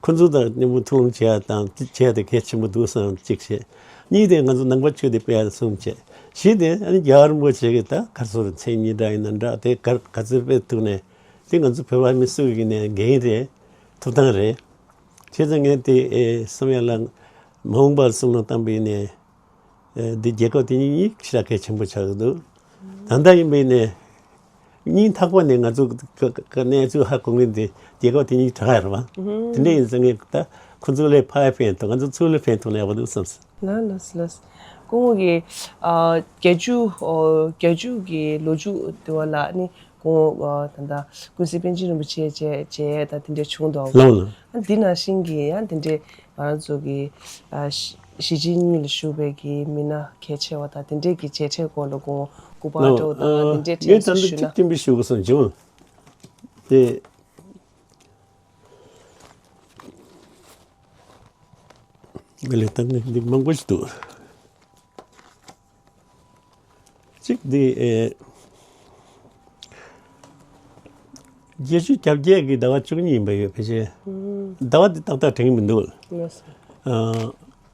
ཁོ་ཚོ་དང་མཉམ་པོ་མཐུན་ལམ་བྱེད་ཡ་དང་དེ་བྱེད་ཡ་དེ་གལ་ཆེན་པོ་འདུག་བསམ་གཅིག་བྱས། གཉིས་དེ་ང་ཚོ་ནང་པ་ཆོས་དེ་སྤེལ་ཡ་གསུམ་བྱས། བཞི་དེ་ཨ་ནི་རྒྱལ་བ་རིན་པོ་ཆེ་གི་ད་ག་ཚོད་རེད་མཚན་ཉིད་འདྲ་ཡིན་ན་འདྲ་དེ་ག་ག་ཚོད་སྤེལ་ཐུབ་ནས་དེ་ང་ཚོ་བོད་པ་མི་སུ་ཡིན་ནའི་འགན་རེད། ཐུབ་ཐང་རེད། བྱས་ཙང་ངས་དེ་ཨེ་བསམ་ཡ་ལ་མ་འོངས་པར་བསམ་བློ་བཏང་པ་ཡིན་ནའི་ཨེ་འདི་རྒྱལ་ཁབ་དེ་གཉིས་གཉིས་ཞེ་དྲག་གལ་ཆེན་པོ་ཆགས་ཀྱི་འདུག་ད་ལྟ་ཡིན་པ་ཡིན་ནའི་སྙིང་ཐག་པ་ནས་ང་ཚོ་ག་ག་ག་གནས་ཚུལ་ཧ་གོ་མཁན་དེ་རྒྱལ་ཁབ་དེ་གཉིས་དྲག་ཡ་རེད་བ། དེ་འདྲ་ཡིན་ཙང་ངས་ད་ཁོ་ཚོ་ལས་ཕར་ཕན་ཐོགས་ང་ཚོ་ཚུར་ལས་ཕན་ཐོགས་ན་ཡག་པོ་འདུག་བསམ་སོང་། ལགས་ལགས་ལགས། སྐུ་ངོ་གིས་ཨ་བརྒྱད་ཅུ་ཨོ་བརྒྱད་ཅུ་གི་ལོ་མཇུག་དེ་བ་ལ་ནི་ཁོང་ཨ་ད་ལྟ་ཀུན་གཟིགས་པཎ་ཆེན་རིན་པོ་ཆེ་མཇལ་མཇལ་ཡས་དང་དེ་འདྲ་བྱུང་འདུག་ལགས་ལགས། ཨ་འདི་ནང་བཞིན་གྱི་ཡང་དེ་འདྲའི་ང་རང་ཚོ་གི་ཨ་གཞིས་གཞིས་བྱེས་གཉིས་ལ་བཞུགས་པའི་གི་མི་སྣ་གལ་ཆེ་བ་དང་དེ་འདྲའི་གི་མཇལ་འཕྲད་སྐོར་ལ་ཁོང་སྐུ་པར་ལགས། སྤྲོ་དང་དེ་འདྲའི་ངས་ད་འཕྲལ་ལྟ་ཞུས་ན། ཅིག་སྟོན་པའི་ཞུ་དགོས་སམ་བྱུང་། དེ་ངས་ལས་ད་ངས་འདི་མང་པོ་ཞིག་འདུག་གཅིག་འདི་ཨེ་བརྒྱད་ཅུ་གྱ་བརྒྱད་ཀྱི་ཟླ་བ་བཅུ་གཉིས་ཡིན་པ་ཡོད་ཕལ་ཆེར། ཟླ་བ་འདི་ཏག་ཏག་དྲན་གྱི་མི་འདུག་ལགས་སོ། ཨ་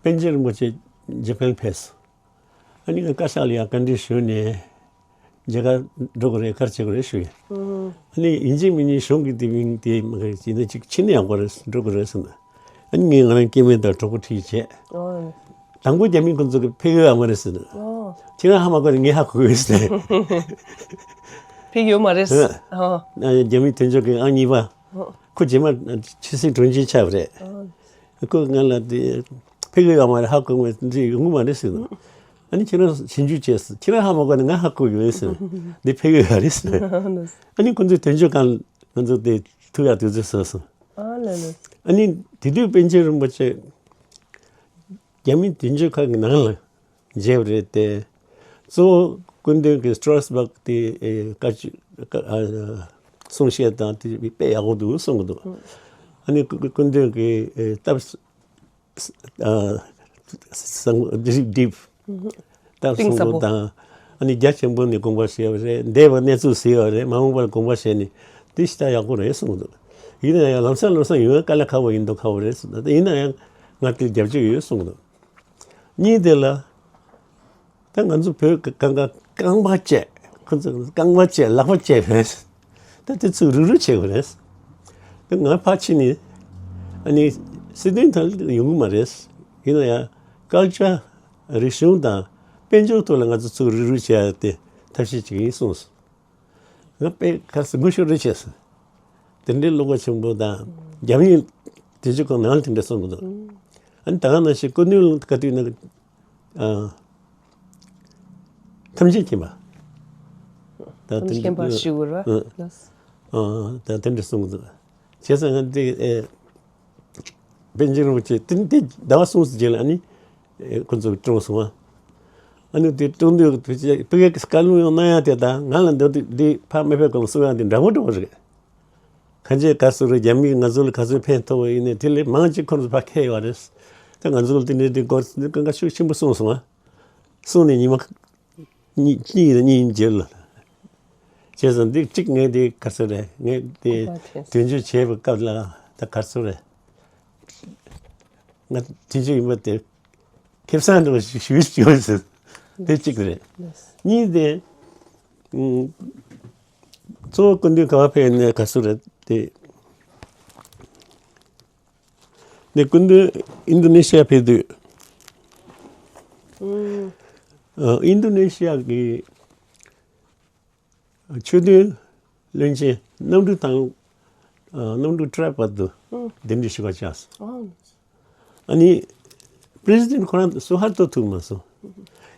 པཎ་ཆེན་རིན་པོ་ཆེ་ཇ་པན་ཕེབས་སོང་། ཨ་ནི་ངས་བཀའ་ཤག་ལ་ཡང་བཀའ་འདྲི་ཞུས་ནས་མཇལ་ཁ་འགྲོ་དགོས་རེད་ག་རེ་བྱེད་དགོས་རེད་ཞུས་ཡིན། ཨ་ནི་ཡིན་གཅིག་མིན་གཉིས་གཞུང་གི་དེ་མིང་དེ་མ་ག་ཡིན་ན་ཅིག་ཕྱིན་ན་ཡག་པོ་རེད་འགྲོ་དགོས་རེད་ཟེར་ན། ཨ་ནི་ངས་ང་རང་སྐྱེ་དམན་དང་གྲོགས་པོ་ཁྲིད་བྱས། ཨོ། དང་པོ་རྒྱ་མི་ཁོང་ཚོ་གིས་ཕེབས་ཡོད་ཨ་མ་རེད་ཟེར་ན། ཨོ། ཁྱེད་རང་ཧ་མ་གོ་ནས་ངས་ཧ་གོ་གི་ཡོད་ཟེར། ཕེབས་ཡོད་མ་རེད། ཨ། ཨོ། ཨ་རྒྱ་མི་དོན་གཅོད་ཀྱི་ཨང་གཉིས་པ། ཨོ། ཁོ་རྗེས་མ་ཕྱི་སྲིད་དྲུང་ཆེ་ཆགས་པ་རེད། ཨོ། ཁོས་ང་ལ་དེ་ཕེབས་ཀྱི་ཡོད་མ་རེད་ཧ་གོ་མ་འདི་ཡོང་གི་མ་རེད་ཟེར། ཨ་ནི་ཁྱེད་རང་ཞིབ་འཇུག་བྱས་ཟེར་ཁྱེད་རང་ཧ་མ་གོ་ནས་ང་ཧ་གོ་ཡོད་ཟེར། འདི་ཕེབས་ཀྱི་ཡོད་རེད་ཟེར། ཨ་ནི་ཁོ་ཚོའི་དོན་གཅོད་ཁང་ང་ཚོ་དེ་ ཐུག་ཡག་དུས་ཚོད་བཟོས་སོང་། ཨ་ལ་ལ། ཨ་ནི་དེ་དུས་པཎ་ཆེན་རིན་པོ་ཆེ་རྒྱ་མི་དོན་གཅོད་ཁང་གི་ནང་ལ་མཇལ་བ་རེད་དེ། གཙོ་བོ་སྐུ་མདུན་གྱི་སྟྲོ་སི་སྦག་དེ་ཨེ་བཀའ་ཆོས་བཀའ་ཨ་གསུང་བཤད་དང་དེ་དཔེ་ཡག་པོ་འདུག་གསུང་གི་འདུག་ཨ་ནི་སྐུ་སྐུ་མདུན་གྱི་ཨེ་སྟབས་ཨ་སང་ཌིབ་ཌིབ་སྟབས་གཏིང་ཟབ་པོ་བཟང་པོ་དང་། ཨ་ནི་རྒྱ་ཆེན་པོ་ནས་དགོངས་པ་བཞེས་པ་རེད། འདས་པའི་གནས་ཚུལ་གཟིགས་པ་རེད། མ་འོངས་པར་དགོངས་པ་བཞེས་ནས་འདི་ཤི་ད་ཡག་པོ་རེད་གསུངས་འདུག་ཡིན་ན་ཡང་ལམ་སང་ལམ་སང་ཡོང་ཡ་དཀའ་ལས་ཁག་པོ་ཡིན་མདོག་ཁ་པོ་རེད་གསུངས་འདུག་ཡིན་ན་ཡང་ང་དེ་རྒྱབ་སྐྱོར་ཡོད་གསུངས་འདུག་གཉིས་དེ་ལ་ད་ང་ཚོ་བོད་ཀྱི་གང་ག་རྐང་པ་བཅད། ཁོ་ཚོ་རྐང་པ་བཅད་ལག་པ་བཅད་བས། ད་དེ་ཚོ་རུག་རུག་བྱེད་དགོས་རེད། ད་ང་ཕར་ཕྱིན་ནས་ཨ་ནི་སྲིད་དོན་ཐོག་ལ་ཡོང་གི་མ་རེད། ཡིན་ན་ཡང་ཀལ་ཅར་རིག་གཞུང་དང་དཔལ་འབྱོར་ཐོག་ལ་ང་ཚོ་ཚུར་རུག་རུག་བྱེད་ཡ་དེ་ཐབས་ཤེས་ཅིག་ཡིན་གསུངས་སོང་། ང་དཔེ་ཁ་སང་སྒུལ་ཤུགས་རེ་བྱས་སོང་། དེ་འདྲའི་བློ་ཁོག་ཆེན་པོ་དང་རྒྱ་མིའི་དེ་ཚོ་གང་ནང་དེ་འདྲ་གསུང་གི་འདུག་ཨ་ནི་ད་ག་ནང་བཞིན་སྐུ་མདུན་ལ་ག་དུས་ན་ཨ་ཐམས་ཅད་མཁྱེན་པ། ད་དེ་མཁྱེན་པ་ཞུ་དགོས་ར། ཨ་ད་དེ་འདྲ་གསུང་གི་འདུག་བྱས་ཙང་ང་འདི་ཨེ་པཎ་ཆེན་རིན་པོ་ཆེ་དེ་འདི་ཟླ་བ་གསུམ་ཙམ་རྗེས་ལ་ཨ་ནི་ཨེ་ཁོ་ཚོ་བཀྲོངས་སོང་བ། ཨ་ནི་དེ་བཀྲོངས་དུས་དུས་ཚོད་ཕ་གིའི་བཀའ་བློན་གནང་ཡ་དེ་དང་ང་ལ་འདི་འདི་ཕ་མེས་པོའི་སྐབས་གསུང་ཡ་དེ་འདྲ་པོ་འདྲ་པོ་རེད། ཁ་ཆེ་ག་ཚོད་རེད། རྒྱ་མིས་ང་ཚོ་ལ་ག་ཚོད་ཕན་ཐོགས་པ་ཡིན་ནའི་དེ་ལས་མང་ཅིག་ཁོ་ཚོ་ཕར་འཁྱེར་ཡོད་རེད། ད་ང་ཚོ་ལ་དེ་འདྲའི་དེ་སྐོར་དེ་གང་ག་ཤུགས་ཆེན་པོ་གསུངས་སོང་ང་། གསུངས་ནས་ཉི་མ་གཉིས་གཉིས་གཉིས་རྗེས་ལ། བྱས་ཙང་འདི་གཅིག་ངས་དེ་ག་ཚོད་རེད། ངས་དེ་དོན་གཅོད་བྱས་པའི་སྐབས་ལ་ད་ག་ཚོད་རེད། ང་དོན་གཅོད་ཡིན་པ་དེ་ཁེ་བཟང་འདྲ་བ་ཞིག་ཞུས་ཡོད་ཟེར། དེ་གཅིག་རེད། གཉིས་དེ། ཨུམ། གཙོ་བོ་སྐུ་མདུན་ག་པར་ཕེབས་ནས་ག་ཚོད་རེད་དེ། ནས་སྐུ་མདུན་ཨིན་རྡུ་ནེ་ཤི་ཡ་ཕེབས་དུས། ཨ་ཨིན་རྡུ་ནེ་ཤི་ཡ་གི་ཆོས་དོན་བློན་ཆེན་གནམ་གྲུ་དང་། ཨ་གནམ་གྲུ་ཊྲེག་བར་དུ་གདན་འདྲེན་ཞུ་བར་བཅར་སོང་། ཨ་ནི་པི་རེ་སི་ཌེན་ཊི་ཁོ་རང་སུ་ཧར་ཏོ་ཐུག་མ་སོང་།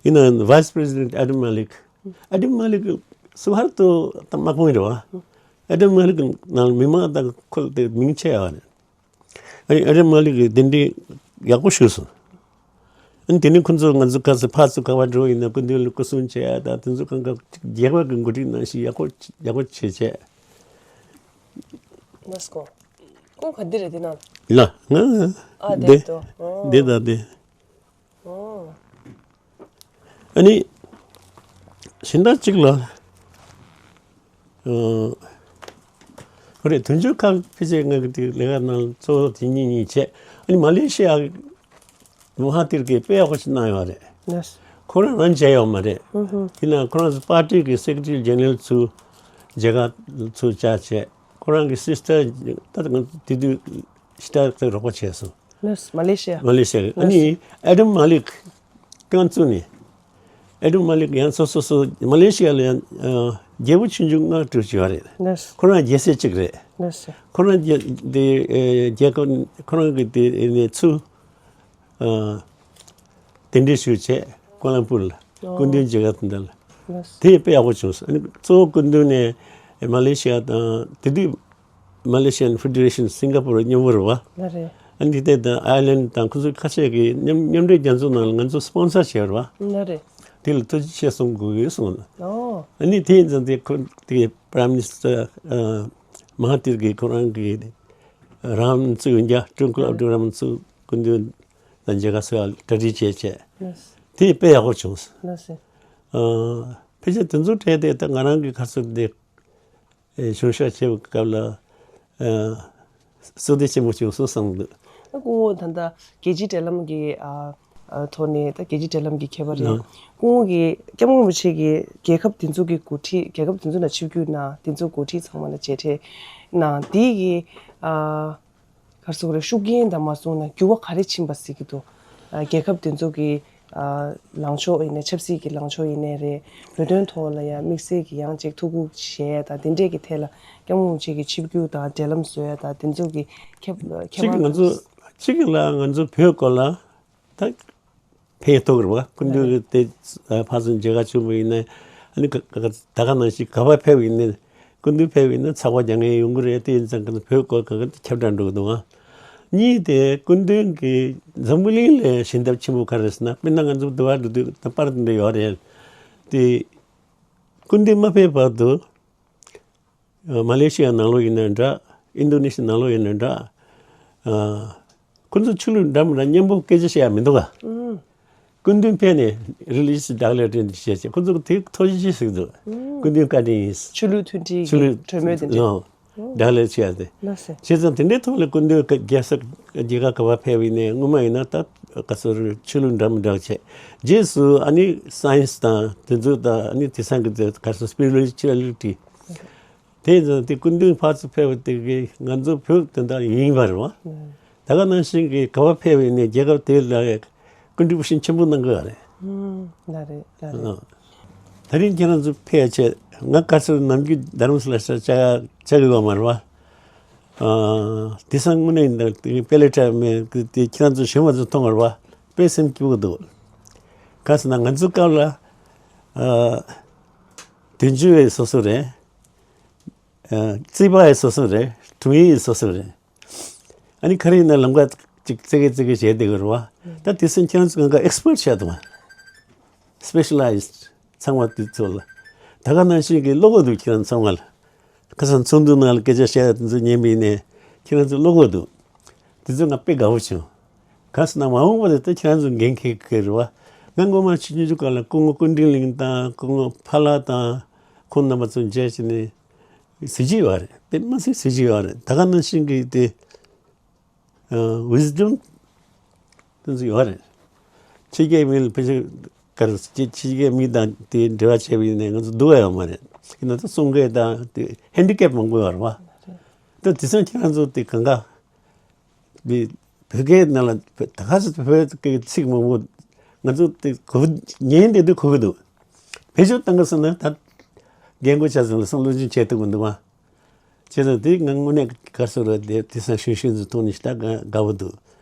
ཡིན་ནའང་ཝའི་སི་པི་རེ་སི་ཌེན་ཊི་ཨེ་ཌམ་མ་ལིག་ཨེ་ཌམ་མ་ལིག་སུ་ཧར་ཏོ་ད་དམག་དཔོན་རེད་བ། ཨེ་ཌམ་མ་ལིག་ནང་མི་མང་དང་ཁོ་དེ་མིང་ཆད་ཡོད་རེད། ཨ་ནི་ཨེ་ཌམ་མ་ལིག་གིས་གདན་འདྲེན་ཡག་པོ་ཞུས་སོང་། ཨ་ནི་དེ་ནས་ཁོ་ཚོ་ང་ཚོ་ག་ཚོད་ཕར་ཚུར་ག་པར་འགྲོ་ཡིན་ན་སྐུ་མདུན་ལ་སྐུ་སྲུང་བྱེད་ཡ་དང་དེ་ཚོ་གང་ག་རྒྱལ་ཁབ་ཀྱི་འགོ་ཁྲིད་ནང་བཞིན་ཡག་པོ་ཡག་པོ་བྱེད་བྱས། མ་སྐོ། ཁོང་ག་འདི་རེད་དེ་ན། ལ་ང་། ཨ་དེ་དེ་དོ། ཨོ། དེ་དང་དེ། ཨོ། ཨ་ནི། གཞན་དག་ཅིག་ལ། ཨ། ཁོ་རེ་དོན་གཅོད་ཁང་ཕལ་ཆེར་ང་གི་དེ་ལས་ཀ་ནང་གཙོ་བོ་དེ་གཉིས་གཉིས་བྱས། ཨ་ནི་མ་ལེ་ཤི་ཡ་མ་ཧ་ཐིར་གྱིས་དཔེ་ཡག་པོ་ཞིག་གནང་ཡོད་རེད། ལགས། ཁོ་རང་རང་བྱས་ཡོད་མ་རེད། ཨུ་ཧུ། ཡིན་ནའང་ཁོ་རང་ཚོ་པར་ཊི་གི་སེ་ཀེ་རེ་ཊི་རི་ཇེ་ནེ་རལ་ཚོ་མཇལ་ཁ་ཚོ་བཅར་བྱས། ཁོ་རང་གི་སི་སི་ཊར་ད་ང་དེ་དུས་སི་སི་ཊར་དེ་རོགས་པ་བྱས་སོང་། ལགས། མ་ལེ་ཤི་ཡ། མ་ལེ་ཤི་ཡ་གི། ཨ་ནི་ཨེ་ཌམ་མ་ལིག་རྐང་བཙུགས་ནས། ཨེ་ཌམ་མ་ལིག་ཡང་སོ་སོ་སོ་མ་ལེ་ཤི་ཡ་ལ་ཡང་ཨ་རྒྱལ་པོ་ཆུང་ཆུང་ལྔ་དྲུག་ཅིག་ཡོད་རེད། ལགས། ཁོ་རང་རྒྱལ་སྲས་གཅིག་རེད། ལགས། ཁོ་རང་རྒྱལ་དེ་ཨེ་རྒྱལ་ཁབ་ཁོ་རང་གི་དེ་ནས་ཚུར་ཨ་གདན་འདྲེན་ཞུས་བྱས་ཀོ་ལམ་པུར་ལ། ཨོ། སྐུ་མདུན་མཇལ་ཁ་དེ་འདྲ་ལ། ལགས། དེ་དཔེ་ཡག་པོ་བྱུང་སོང་། ཨ་ནི་གཙོ་བོ་སྐུ་མདུན་ནས་མ་ལེ་ཤི་ཡ་དང་དེ་དུས། མ་ལེ་ཤི་ཡན་ཕེ་ཌེ་རེ་ཤན་སིང་ག་པུར་མཉམ་པོ་རེད་བ། ལགས་རེད། ཨ་ནི་དེ་དང་ཨའི་ལན་དང་ཁོ་ཚོ་ཁ་ཤས་ཀྱིས་མཉམ་མཉམ་འབྲེལ་རྒྱལ་ཚོགས་ནང་ལ་ང་ཚོ་སི་པོན་སར་བྱས་རེད་བ། ལགས་རེད། དེ་ལ་ཐུགས་རྗེ་ཆེ་གསུང་དགོས་ཡོད་གསུངས། ཨོ། ཨ་ནི་དེ་ཡིན་ཙང་དེ་ཁོ་དེ་པ་རའི་མི་ནི་སི་ཊར་ཨ་མ་ཧ་ཐིར་གྱིས་ཁོ་རང་གི་རམ་ཚུགས་ཡོན་རྒྱ་ཀྲུང་གོ་ཨབ་ཏུ་རམ་ཚུགས་སྐུ་མདུན་དང་མཇལ་ཁ་གསོལ་བ་གྲ་སྒྲིག་བྱས་བྱས། ལགས། དེ་དཔེ་ཡག་པོ་བྱུང་། ལགས་སེ། ཨ་ཕལ་ཆེར་དེ་ཚོ་གྲས་དེ་ད་ང་རང་གི་ཁ་ཚུར་དེ། ཨེ་བྱུང་ཤག་བྱེད་པའི་སྐབས་ལ་ཨ་བསོད་བདེ་ཆེན་པོ་བྱུང་སོང་བསམ་གི་འདུག་སྐུ་ངོ་ད་ལྟ་རྒྱལ་སྤྱིའི་འབྲེལ་ལམ་གྱི་ཨ་ཨ་ཐོག་ནས་ད་རྒྱལ་སྤྱིའི་འབྲེལ་ལམ་གྱི་མཁས་པ་རེད། ཨ། སྐུ་ངོ་གིས་སྐྱབས་མགོན་རིན་པོ་ཆེ་གིས་རྒྱལ་ཁབ་དེ་ཚོ་གི་འགོ་ཁྲིད་རྒྱལ་ཁབ་དེ་ཚོ་ནང་ཆིབས་བསྒྱུར་གནང་། དེ་ཚོ་འགོ་ཁྲིད་ཚང་མ་ལ་མཇལ་འཕྲད་གནང་། དེ་གི་ཨ། ག་རེ་ཟེར་དགོས་རེད། ཤུགས་རྐྱེན་དང་མ་སོང་ན་འགྱུར་བ་ག་རེ་ཕྱིན་པ་གཟིགས་ཀྱི་འདུག་ཨ་རྒྱལ་ཁབ་དེ་ཚོ་གི་ཨ་ལངས་ཕྱོགས་ཡིན་ནའི་ཆབ་སྲིད་ཀྱི་ལངས་ཕྱོགས་ཡིན་ནའི་རེད། བོད་དོན་ཐོག་ལ་ཡང་དམིགས་བསལ་གྱི་ཡང་ཅིག་ཐུགས་ཁུར་བཞེས་ཡ་དང་དེ་འདྲས་ཀྱི་ཐད་ལ་སྐྱབས་མགོན་རིན་པོ་ཆེ་གི་ཆིབས་བསྒྱུར་དང་འབྲེལ་ལམ་བཟོ་ཡ་དང་དེ་ཚོ་གི་ཁྱད་ཁྱད་གཅིག་གི་ང་ཚོ་པར་གཅིག་གི་ལ་ང་ཚོ་བོད་སྐོར་ལ་ད་ཕན་ཐོགས་རེད་བ། སྐུ་མདུན་གྱི་དེ་ཕར་ཚུར་མཇལ་ཁ་བྱུང་བ་ཡིན་ན་ཨ་ནི་ག་ག་ད་ག་ནང་བཞིན་ག་པར་ཕེབས་ཡིན་ན་ སྐུ་མདུན་ཕེབས་པ་ཡིན་ན་ཚགས་པར་རྒྱག་མཁན་ཡོང་གི་རེད། དེ་ཡིན་ཙང་ཁོ་ཚོ་བོད་སྐོར་ག་ག་ཁྱབ་བསྒྲགས་འགྲོ་གི་འདུག་ཨ། གཉིས་དེ་སྐུ་མདུན་གྱི་འཛམ་བུ་གླིང་ལ་ཞལ་འདེབས་ཆེན་པོ་ག་རེ་ཟེར་ན། དཔེར་ན་ང་ཚོ་འདི་བར་འགྲོ་དུས་ད་པར་དེ་འདྲ་ཡོད་རེད། དེ་སྐུ་མདུན་མ་ཕེབས་བར་དུ། ཨ། མ་ལེ་ཤི་ཡ་ནང་ལོགས་ཡིན་ནའི་འདྲ། ཨིན་རྡོ་ནེ་ཤི་ཡ་ནང་ལོགས་ཡིན་ནའི་འདྲ། ཨ། ཁོ་ཚོ་ཆོས་ལུགས་འདྲ་མི་འདྲ་མཉམ་པོ་སྐད་ཆ་བཤད་ཡ་མི་འདུག་ག། ཨང་། སྐུ་མདུན་ཕེབས་ནས་རི་ལི་ཇི་ཡས་ཌི་ཀི་ལེ་རེ་ཤན་བྱས་བྱས། ཁོ་ཚོ་དེ་ཐུགས་རྗེ་ཆེ་ཟེར་གྱི་འདུག། ཨང་། སྐུ་མདུན་བཀའ་དྲིན་ཡིན། ཆོས་ལུགས་མཐུན་སྒྲིལ་གྱི་ཆོས་ལུགས་གྲོས་མོལ་དེ་འདྲ། ཨང་། ཌི་ཀི་ལེ་རེ་བྱས་ཏེ། ལགས་སོ། བྱས་ཙང་དེ་འདྲའི་ཐོག་ལ་སྐུ་མདུན་རྒྱལ་ས་རྒྱལ་ཁབ་ག་པར་ཕེབས་པ་ཡིན་ནའི་སྔོན་མ་ཡིན་ན་ད་ག་ཚོད་ཆོས་ལུགས་འདྲ་མི་འདྲ་བྱས། རྗེས་སུ་ཨ་ནི་སའེན་སི་དང་དེ་ཚོ་དང་ཨ་ནི་དེང་སང་གི་དེ་ག་ཚོད་སི་པི་རི་ཅུ་ཨ་ལི་ཊི། དེ་ཡིན་ཙང་དེ་སྐུ་མདུན་ཕར་ཚུར་ཕེབས་པ་དེ་གིས་ང་ཚོ་བོད་དེ་འདྲ་ཡིན་པ་རེད་བ། ད་ག་ནང་བཞིན་གྱི་ག་པར་ཕེབས་པ་ཡིན་ནའི་རྒྱལ་ཁབ་དེ་ལ་སྐུ་འདྲ་པོ་ཤིན་ཆེན་པོ་གནང་གི་ཡོད་རེད། ཨང་། ལགས་རེད། ལགས་རེད། ཨ། ད་རིང་ཁྱེད་རང་ཚོ་ཕེབས་ཡ་བྱས། ང་ག་ཚོད་ནམ་རྒྱུན་རྡ་རམ་ས་ལ་ས་བཅར་བཅར་གི་ཡོད་མ་རེད་བ། ཨ། དེང་སང་དངོས་གནས་ཡིན་ན་དེ་དཔེ་ལེ་ཊ་མེད་དེ་ཁྱེད་རང་ཚོ་གཞོན་པ་ཚོ་མཐོང་བ་རེད་བ། དཔེ་སེམས་སྐྱིད་པོ་འདུག། ག་ཟེར་ན་ང་ཚོ་སྐབས་ལ། ཨ། དོན་གཅོད་པ་སོ་སོ་རེད། ཨ། རྩིས་པ་ཡང་སོ་སོ་རེད། དྲུང་ཡིག་ཡང་སོ་སོ་རེད། ཨ་ནི་ག་རེ་ཡིན་ན་ལམ་ཁ་ཅིག་རྩེ་གེ་རྩེ་གེ་བྱས་བསྡད་ཀྱི་རེད་བ། ད་དེང་སང་ཁྱེད་རང་ཚོ་གང་ག་ཨེག་སི་པར་ཊི་ཆགས་འདུག་བ། སི་པེ་ཤ་ལའི་ཛི་ཌི་ཚང་མ་དེ་ཚོ་ལ། ད་ག་ནང་བཞིན་གྱི་བློ་ཁོག་འདུག་ཁྱེད་རང་ཚང་མ་ལ། ཁ་སང་ཚོགས་འདུ་ནང་ལ་སྐད་ཆ་བཤད་ཡ་དེ་ཚོ་ཉན་པ་ཡིན་ནའི་ཁྱེད་རང་ཚོ་བློ་ཁོག་འདུག། དེ་ཚོ་ང་དཔེ་དགའ་པོ་བྱུང་། ག་ཟེར་ན་མ་འོངས་པ་དེ་ད་ཁྱེད་རང་ཚོ་འགན་འཁྱེར་གྱི་རེད་བ། ང་སྔོན་མ་ཆུང་ཆུང་སྐབས་ལ་སྐུ་ངོ་ཀུན་མཁྱེན་གླིང་དང་སྐུ་ངོ་ཕ་ལགས་དང་ཁོང་རྣམ་པ་ཚོ་མཇལ་བྱས་ནས་གཟི་བརྗིད་ཡོད་རེད། དཔེ་མ་སྲིད་གཟི་བརྗིད་ཡོད་རེད། ད་ག་ནང་བཞིན་གྱི་དེ། ཨ། ཝི་སི་ཌམ་དེ་ཚོ་ཡོད་རེད། ཕྱི་རྒྱལ་མི་ལ་ཕལ་ཆེར་ག་རེ་ཟེར། ཕྱི་རྒྱལ་མི་དང་དེ་འབྲེལ་བ་བྱས་པ་ཡིན་ནའི་ང་ཚོ་སྡུག་པ་ཡོད་མ་རེད། ཡིན་ན་ད་གསུང་སྐད་དང་དེ་ཧེན་ཌི་ཀེབ་མང་པོ་ཡོད་རེད་བ། ད་དེང་སང་ཁྱེད་རང་ཚོ་དེ་གང་ག་དེ་བོད་སྐད་ནང་ལ་ད་ག་ཚོད་བོད་སྐད་ཚིག་མང་པོ་ང་ཚོ་དེ་གོ་ཉན་བསྡད་དུས་གོ་གི་འདུག། བེད་སྤྱོད་གཏང་གི་སོང་ན་ད་རྒན་གོག་ཆ་ཚང་ལ་བསམ་བློ་ཅིག་བྱེད་ཐུབ་ཀྱི་འདུག་བ། བྱས་ཙང་དེ་ང་དངོས་གནས་ག་རེ་ཟེར་ར། དེ་དེང་སང་གཞོན་གཞོན་ཚོ་མཐོང་ནས་ཞེ་དྲག་དགའ་དགའ་པོ་འདུག།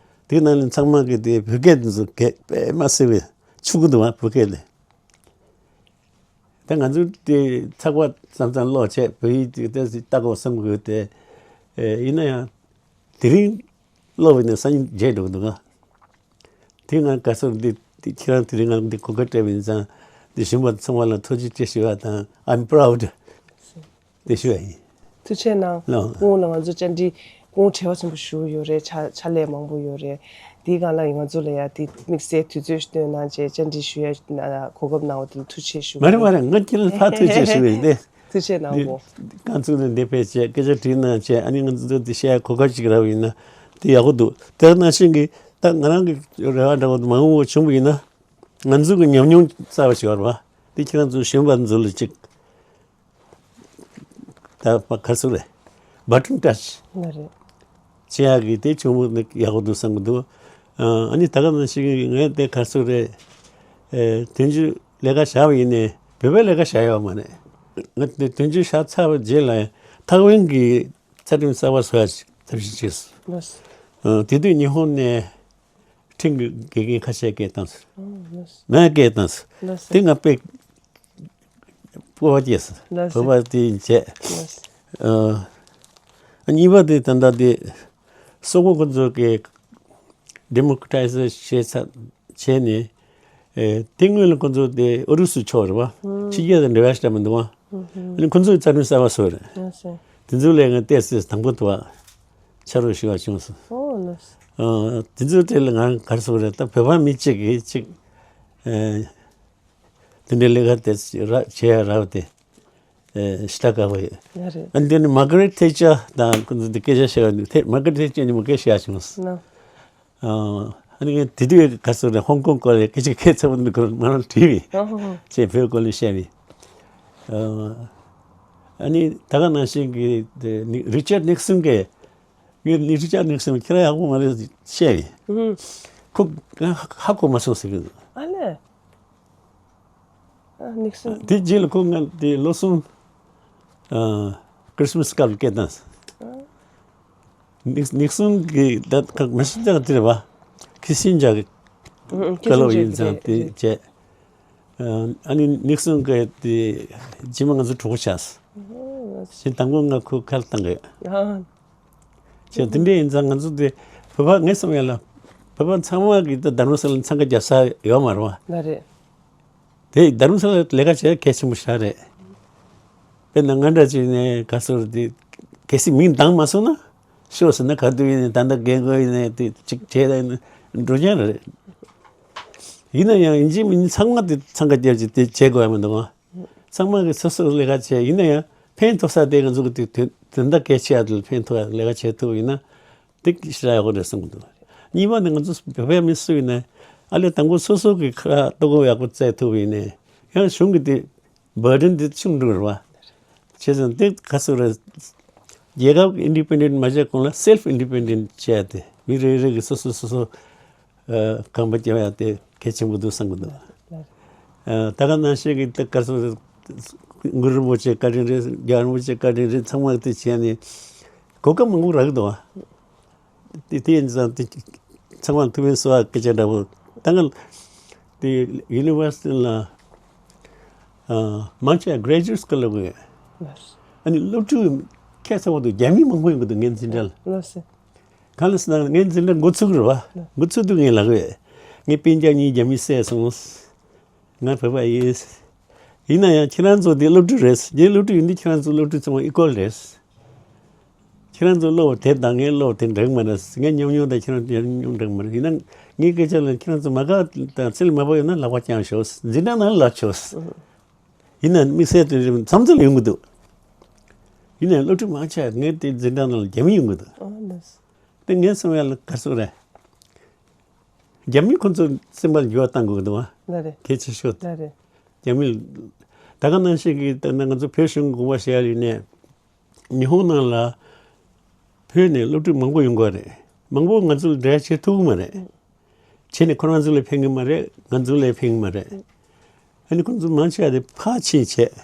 དེ་ནང་ལ་ཚང་མ་གི་དེ་བོད་སྐད་དེ་ཚོ་གད་པས་མ་སེ་བས་ཆུ་གི་འདུག་བ། བོད་སྐད་དེ། ད་ང་ཚོ་དེ་ཚགས་པར་མཚམས་མཚམས་ཀློག་བྱས། བོད་ཡིག་དེ་ལྟ་དགོས་བསམ་གི་ཡོད་དེ། ཨེ། ཡིན་ན་ཡང་དེ་རིང་ཀློག་པ་ཡིན་ན་སང་ཉིན་བརྗེད་འགྲོ་གི་འདུག་ག། དེ་ང་ག་རེ་ཟེར། འདི་འདི་ཁྱེད་རང་དེ་རིང་ང་འདི་གོ་སྐབས་སྤྲད་པ་ཡིན་ཙང་། འདི་གཞོན་པ་ཚང་མ་ལ་ཐུགས་རྗེ་ཆེ་ཞུ་བ་དང་། I'm proud དེ་ཞུ་བ་ཡིན། ཐུགས་རྗེ་གནང་། ལགས། སྐུ་ངོ་ལ་ང་ཚོ་བཅར་འདྲི་སྐུ་ངོ་བྲེལ་བ་ཆེན་པོ་ཞེ་པོ་ཡོད་རེད། ཕྱག་ཕྱག་ལས་མང་པོ་ཡོད་རེད། དེའི་སྒང་ལ་ང་ཚོ་ལ་ཡ་དེ་དམིགས་བསལ་དུས་ཚོད་ཞིག་བཏོན་གནང་བྱས་བཅར་འདྲི་ཞུ་ཡ་གོ་སྐབས་གནང་བ་དེ་ལ་ཐུགས་རྗེ་ཆེ་ཞུ་གི། མ་རེད་མ་རེད། ང་ཁྱེད་ལ་ཕར་ཐུགས་རྗེ་ཆེ་ཞུ་བ་ཡིན་ཏེ། ཐུགས་རྗེ་གནང་། འདི་སྐུ་ངོ་རྐང་བཙུགས་ནས་འདིར་ཕེབས་བྱས་སྐད་ཆ་དྲིས་གནང་བྱས། ཨ་ནི་ང་ཚོ་འདི་བཤད་གོ་སྐབས་ཅིག་རག་པ་ཡིན་ན་དེ་ཡག་པོ་འདུག། དེ་ནང་བཞིན་གྱི་ད་ང་རང་གི་རེ་བ་འདྲ་པོ་མ་འོངས་པ་བྱུང་བ་ཡིན་ན་ང་ཚོ་གི་ཉམས་མྱོང་གསར་པ་ཞིག་ཡོད་རེད་བ། དེ་ཁྱེད་རང་ཚོ་གཞོན་པ་ཚོ་ལ་ཅིག་ད་ག་རེ་ཟེར་རེད། བ་ཊོན་ཊཆ་ལགས་རེད། བྱེད་ཡག་གི་དེ་བྱུང་བ་ནི་ཡག་པོ་འདུག་བསམ་གྱི་འདུག། ཨ་ནི་ད་ག་ནང་བཞིན་གྱི་ངས་དེ་ག་རེ་ཟེར་རེད། ཨེ། དོན་གཅོད་ལས་ཀ་བཞག་པ་ཡིན་ནའི་བོད་པའི་ལས་ཀ་བཞག་ཡོད་མ་རེད། ང་དེ་དོན་གཅོད་བཞག་ཚར་བའི་རྗེས་ལ་ཐའེ་ཝན་གྱི་རྩ་ཁྲིམས་གསར་པ་བཟོ་ཡ་ཐབས་ཤེས་བྱས་སོང་། ལགས་སོ། ཨ། དེ་དུས་ཉི་ཧོང་ནས་ཁྲིམས་ཀྱི་དགེ་རྒན་ཁ་ཤས་སྐད་བཏང་སོང་། ཨོ། ལགས་སོ། ང་སྐད་བཏང་སོང་། ལགས་སོ། དེ་ང་དཔེ་སྤོབས་པ་སྐྱེས་སོང་། ལགས་སོ། སྤོབས་པ་དེ་བྱས། ལགས་སོ། ཨ། གཉིས་པ་དེ་ད་ལྟ་དེ་སོག་པོ་ཁོ་ཚོ་གི་ཌི་མོ་ཀྲ་ཊའི་ཛེ་ཤན་བྱས་ཚར་བྱས་ནས། ཨེ། དེ་སྔོན་ལ་ཁོ་ཚོ་དེ་ཨུ་རུ་སུ་ཕྱོགས་རེད་བ། ཕྱི་རྒྱལ་དང་འབྲེལ་བ་ཞེ་དྲག་མི་འདུག་བ། ཨ་ནི་ཁོ་ཚོས་རྩ་ཁྲིམས་གསར་པ་བཟོས་རེད། ལགས་སོ། དེ་ཚོ་ལ་ང་ཏོག་ཙམ་དང་པོ་དུ་བ་ཕྱག་རོགས་ཞུ་བ་བྱུང་སོང་། ཨོ། ལགས་སོ། ཨ། དེ་ཚོའི་གྲས་ལ་ང་ག་རེ་ཟེར་རེད། ད་བོད་པ་མི་གཅིག་གིས་གཅིག་ཨེ། དེ་འདྲའི་ལས་ཀ་དེ་རག་བྱེད་ཡ་རག་པ་དེ། ཨེ། ཞེ་དྲག་དགའ་པོ་ཡོད། ལགས་རེད། ཨ་ནི་དེ་ནི་མར་གྷ་རེད་ཐེ་ཅར་དང་ཁོ་ཚོ་དེ་སྐད་ཆ་བཤད་པ་ནི། ཐེ། མར་གྷ་རེད་ཐེ་ཅར་ནི་མ་སྐད་བཤད་བྱུང་སོང་། ལགས། ཨ། ཨ་ནི་ངས་དེ་དུས་ག་རེ་ཟེར་རེད། ཧོང་ཀོང་སྐོར་ལ་སྐད་ཆ་ག་ཚོད་མང་པོ་འདུག་གོ་མ་རང་དྲིས་པས། ཨ་ཧོ་ཧོ། ཅེས་བོད་སྐོར་ལ་བཤད་པས། ཨ། ཨ་ནི་ད་ག་ནང་བཞིན་གྱི་དེ་ནི་རི་ཅར་ནིག་སོན་གྱིས། ངས་ནི་རི་ཅར་ནིག་སོན་ཁྱེད་རང་ཡག་པོ་མ་རེད་བཤད་པས། ཨུ། ཁོ་ཧ་གོ་མ་སོང་ཟེར་གི་འདུག། ཨ་ལས། ཨ། ནིག་སོན། དེ་རྗེས་ལ་ཁོ་ང་དེ་ལོ་གསུམ། ཨ། ཁྲིས་མས་སྐབས་སྐད་བཏང་། ཨ། ནིག་ནིག་སོན་གྱི་ད་ཁ་མ་ཤི་ད་དེ་རེད་བ། ཁི་སིན་ཇར་གྱི། ཨ། ཨ། ཁི་སིན་ཇར་བཀའ་སློབ་ཡིན་ཙང་། རེད། དེ་རེད། བྱས། ཨ། ཨ་ནི་ནིག་སོན་གྱི་དེ་རྗེས་མ་ང་ཚོ་གྲོགས་པོ་ཆགས་སོང་། ཨ། ཞེས་དང་པོ་ང་ཁོའི་ཁ་ལ་བཏང་གི་ཡོད། ཨ། ཅེས་དེ་འདྲ་ཡིན་ཙང་ང་ཚོ་དེ་བོད་པ་ངས་བསམ་ཡ་ལ་བོད་པ་ཚང་མ་གིས་ད་དྷ་རམ་ས་ལ་འཚང་ཁ་རྒྱག་ས་ཡོད་མ་རེད་བ། ལ་རེད། དེ་དྷ་རམ་ས་ལ་ལས་ཀ་བྱེད་གལ་ཆེན་པོ་ཞིག་རེད། དཔེར་ན་ང་འདྲ་ཅིག་ནས་ག་ཚོད་དེ་གལ་སྲིད་མིང་འདང་མ་སོང་ན་ཤོག་ཟེར་ན་ག་དུས་ཡིན་ནའི་ད་ལྟ་རྒན་རྒོན་ཡིན་ནའི་དེ་ཅིག་བྱས་ད་ཡིན་ན་འགྲོ་མཁན་རེད། ཡིན་ན་ཡང་ཡིན་གཅིག་མིན་གཅིག་ཚང་མ་དེ་འཚང་ཁ་རྒྱབ་ཀྱི་དེ་བྱེད་དགོས་ཡ་མི་འདུག་ཨ། ཚང་མ་གིས་སོ་སོའི་ལས་ཀ་བྱས་ཡིན་ན་ཡང་ཕན་ཐོགས་ས་དེ་ང་ཚོ་གི་དེ་དོན་དག་གལ་ཆེ་ཡ་དེ་ལ་ཕན་ཐོགས་ཡ་ལས་ཀ་བྱེད་ཐུབ་ཡིན་ན་དེ་ཞེ་དྲག་ཡག་པོ་རེད་བསམ་གི་འདུག་གཉིས་པ་ནི་ང་ཚོ་བོད་པའི་མི་སུ་ཡིན་ན་ཨ་ལས་དང་པོ་སོ་སོ་གི་ཁ་ལྟོ་གོས་ཡག་པོ་བཙལ་ཐུབ་ཡིན་ནའི་ཡང་གཞུང་གི་དེ་བར་ཌན་དེ་ཆུང་འགྲོ་རེད་བ། བྱས་ཙང་དེ་ག་ཚོད་རེད། རྒྱལ་ཁབ་ཨིན་ཌི་པེན་ཌེན་མ་བྱས་གོང་ལ་སེལ་ཕི་ཨིན་ཌི་པེན་ཌེན་བྱས་ཏེ་མི་རེ་རེ་གིས་སོ་སོ་སོ་སོ་ཨ་གོམ་པ་རྒྱབ་ཡ་དེ་གལ་ཆེན་པོ་འདུག་བསམ་གི་འདུག་ཨ་ད་ག་ནང་བཞིན་གྱི་ད་ག་ཚོད་རེད། གུ་རུ་རིན་པོ་ཆེ་བཀའ་དྲིན་རེད། རྒྱལ་བ་རིན་པོ་ཆེ་བཀའ་དྲིན་རེད། ཚང་མ་དེ་བྱས་ནས་གོ་སྐབས་མང་པོ་རག་གི་འདུག་ཨ། དེ་དེ་ཡིན་ཙང་དེ་ཚང་མ་ཐུགས་ཕན་གསོ་བ་སྐད་ཆ་འདྲ་པོ། ད་ང་དེ་ཡུ་ནི་ཝར་སི་ཊི་ལ་ཨ་མང་ཆེ་བ་གྷ་རེ་ཇུ་ཨེཊ་སྐོར་ལ་དགོས། ལགས་སོ། ཨ་ནི་སློབ་ཕྲུག་ཁྱད་མཚར་པོ་འདུག་རྒྱ་མི་མང་པོ་ཡོང་གི་འདུག་ངའི་འཛིན་གྲྭ་ལ། ལགས་སོ། གང་ལ་ཟེར་ན་ངའི་འཛིན་གྲྭ་འགོ་ཚུགས་རེད་བ། འགོ་ཚུགས་དུས་ངས་ལབ་ཡོད། ངས་སྤུན་ཀྱག་གཉིས་རྒྱ་མི་བསད་སོང་། ང་བོད་པ་ཡིན། ཡིན་ན་ཡང་ཁྱེད་རང་ཚོ་འདི་སློབ་ཕྲུག་རེད། ངའི་སློབ་ཕྲུག་ཡིན་དུས་ཁྱེད་རང་ཚོ་སློབ་ཕྲུག་ཚང་མ་ཨི་ཀོལ་རེད། ཁྱེད་རང་ཚོ་སློབ་དེབ་དང་ངའི་སློབ་དེ་འདྲ་གི་མ་རེད། ངའི་ཉམས་མྱོང་དང་ཁྱེད་རང་ཚོའི་ཉམས་མྱོང་འདྲ་གི་མ་རེད། ཡིན་ན་ངའི་སྐད་ཆ་ལ་ཁྱེད་རང་ཚོ་མ་དགའ་དང་སེམས་ལ་མ་བབ་ཡོད་ན་ལག་པ་བརྐྱངས་ཤོག་འཛིན་གྲྭ་ནང་ལ་ལབ་ཆོག་ཡིན་ན་དམིགས་བསལ་དེ་མཚམས་མཚམས་ལ་ཡོང་གི་འདུག་ཡིན་ནའི་སློབ་ཕྲུག་མང་ཆེ་བ་ངའི་དེ་འཛིན་གྲྭ་ནང་ལ་རྒྱ་མི་ཡོང་གི་འདུག་ཨ་ལགས། དེ་ངས་བསམ་ཡ་ལ་ག་ཚོད་རེད། རྒྱ་མི་ཁོ་ཚོ་སེམས་པ་ལ་འགྱུར་བ་གཏང་དགོས་ཀྱི་འདུག་བ། ལགས་རེད། གལ་ཆེ་ཤོས་དེ། ལགས་རེད། རྒྱ་མི་ད་ག་ནང་བཞིན་གྱི་ད་ནང་ང་ཚོ་བོད་གཞུང་དགོངས་པ་བཞེས་ཡ་ཡིན་ནའི་ཉི་ཧོང་ནང་ལ་བོད་ནས་སློབ་ཕྲུག་མང་པོ་ཡོང་གི་རེད། མང་པོ་ང་ཚོ་ལ་འབྲེལ་བ་བྱེད་ཐུབ་ཀྱི་མ་རེད། བྱས་ནས་ཁོ་རང་ཚོ་ལ་ཕན་གྱི་མ་རེད། ང་ཚོ་ལ་ཕན་གྱི་མ་རེད། ཨ་ནི་ཁོ་ཚོ་མང་ཆེ་བ་དེ་ཕར་ཕྱིན་བྱས་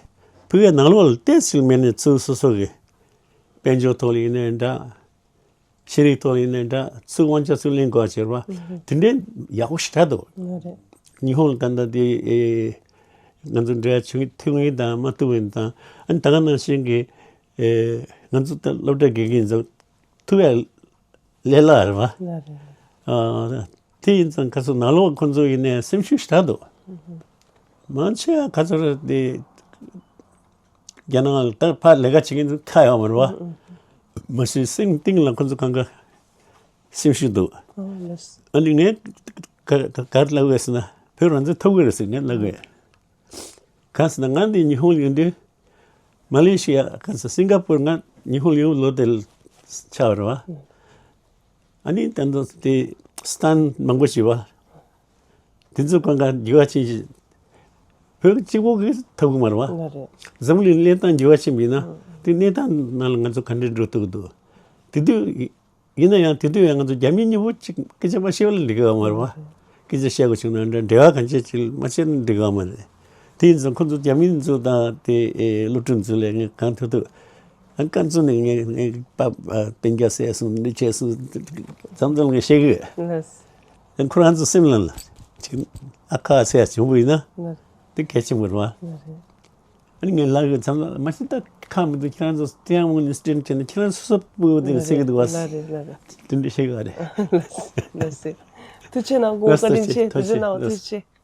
བོད་ཡ་ནང་ལོགས་ལ་ཏོག་ཙམ་མེད་ནས་ཚུར་སོ་སོ་གི་དཔལ་འབྱོར་ཐོག་ལ་ཡིན་ནའི་འདྲ། ཤེས་རིག་ཐོག་ལ་ཡིན་ནའི་འདྲ་ཚུར་དབང་ཆ་ཚུར་ལེན་དགོས་པ་བྱེད་པ་དེ་འདྲའི་ཡག་པོ་ཞེ་དྲག་འདུག་ལགས་རེད། ཉི་ཧོང་ལ་ད་ལྟ་དེ་ཨེ་ང་ཚོ་འབྲེལ་བ་བྱུང་ཐུབ་ངེས་དང་མ་ཐུབ་ངེས་དང་ཨ་ནི་ད་ག་ནང་བཞིན་གྱི་ཨེ་ང་ཚོ་ད་སློབ་གྲྭ་དགེ་རྒན་ཚོ་ཐུབ་ཡ་ལས་སླ་རེད་བ། ལགས་རེད། ཨ་དེ་ཡིན་ཙང་ཁ་སང་ནང་ལོགས་ཁོ་ཚོ་ཡིན་ནའི་སེམས་ཤུགས་ཞེ་དྲག་འདུག་མང་ཆེ་བ་ག་ཚོད་རེད་དེ། རྒྱ་ནག་ལ་ད་ཕར་ལས་ཀ་བྱེད་མཁན་ཚོ་ཁག་ཡོད་མ་རེད་བ། མ་གཞི་སེམས་གཏིང་ལ་ཁོ་ཚོ་གང་ག་སེམས་ཤུགས་འདུག་ཨ་ནི་ངས་ག་ག་ག་རེ་ལབ་དགོས་ཟེར་ན་བོད་རང་བཙན་ཐོབ་གི་རེད་ཟེར་ངས་ལབ་དགོས། གང་ཟེར་ན་ང་འདི་ཉི་ཧོང་ཡོང་དུས་མ་ལེ་ཤི་ཡ་གང་ཟེར་སིང་ག་པུར་ང་ཉི་ཧོང་ཡོང་ལོ་དེ་ཆགས་པ་རེད་བ། ཨ་ནི་ད་ལྟ་དེ་སི་ཐན་མང་པོ་ཞིག་བ། དེ་ཚོ་གང་ག་འགྱུར་བ་ཕྱིན་ཞིག་བོད་གཅིག་པོ་གིས་ཐུབ་ཀྱི་མ་རེད་བ། ལགས་རེད། འཛམ་གླིང་གནས་སྟངས་འགྱུར་བ་ཕྱིན་པ་ཡིན་ན་དེ་གནས་སྟངས་ནང་ལ་ང་ཚོ་ག་འདྲས་འགྲོ་ཐུབ་ཀྱི་འདུག་དེ་དུས་ཡིན་ན་ཡང་དེ་དུས་ཡང་ང་ཚོ་རྒྱ་མི་གཉིས་པོ་གཅིག་སྐད་ཆ་མ་བཤད་པ་ལས་འགྲིག་གི་ཡོད་མ་རེད་བ། སྐད་ཆ་བཤད་དགོས་བྱུང་ན་འདྲ་འབྲེལ་བ་གང་ཅི་ཅིག་མ་བྱས་ན་འགྲིག་གི་ཡོད་མ་རེད། དེ་ཡིན་ཙང་ཁོ་ཚོ་རྒྱ་མི་ཚོ་དང་དེ་ཨེ་སློབ་ཕྲུག་ཚོ་ལས་ངས་གང་ཐུབ་ཐུབ། ཨ་ཀན་ཙུ་ནས་ངས་ངས་པ་ཨ་སྤུན་ཀྱག་བསད་སོང་འདི་བྱས་སོང་མཚམས་མཚམས་ངས་བཤད་གི་ཡོད། ལགས། ཨ་ཁོ་རང་ཚོ་སེམས་ལ་ལ་ཅིག་ཨ་ཁ་ཟེར་ཡ་བྱུང་བ་ཡིན་ན་ལགས། དེ་གལ་ཆེན་པོ་རེད་བ། ལགས་རེད། ཨ་ནི་ངས་ལབ་གི་མཚམས་ལ་མ་གཞི་ད་ཁག་མི་འདུག་ཁྱེད་རང་ཚོ་ལྟད་མོ་ནས་སྤྲིན་བྱས་ན་ཁྱེད་རང་སོ་སོ་སྤུ་གུ་དེ་ལགས་ཟེར་གི་འདུག་བ། ལགས་རེད། ལགས་རེད། དེ་འདྲ་བཤད་གི་རེད། ལགས་སེ། ཐུགས་རྗེ་གནང་། ལགས་སོ། བཀའ་དྲིན་ཆེ། ཐུགས་རྗེ་གནང་། ཐུགས་རྗེ་ཆེ།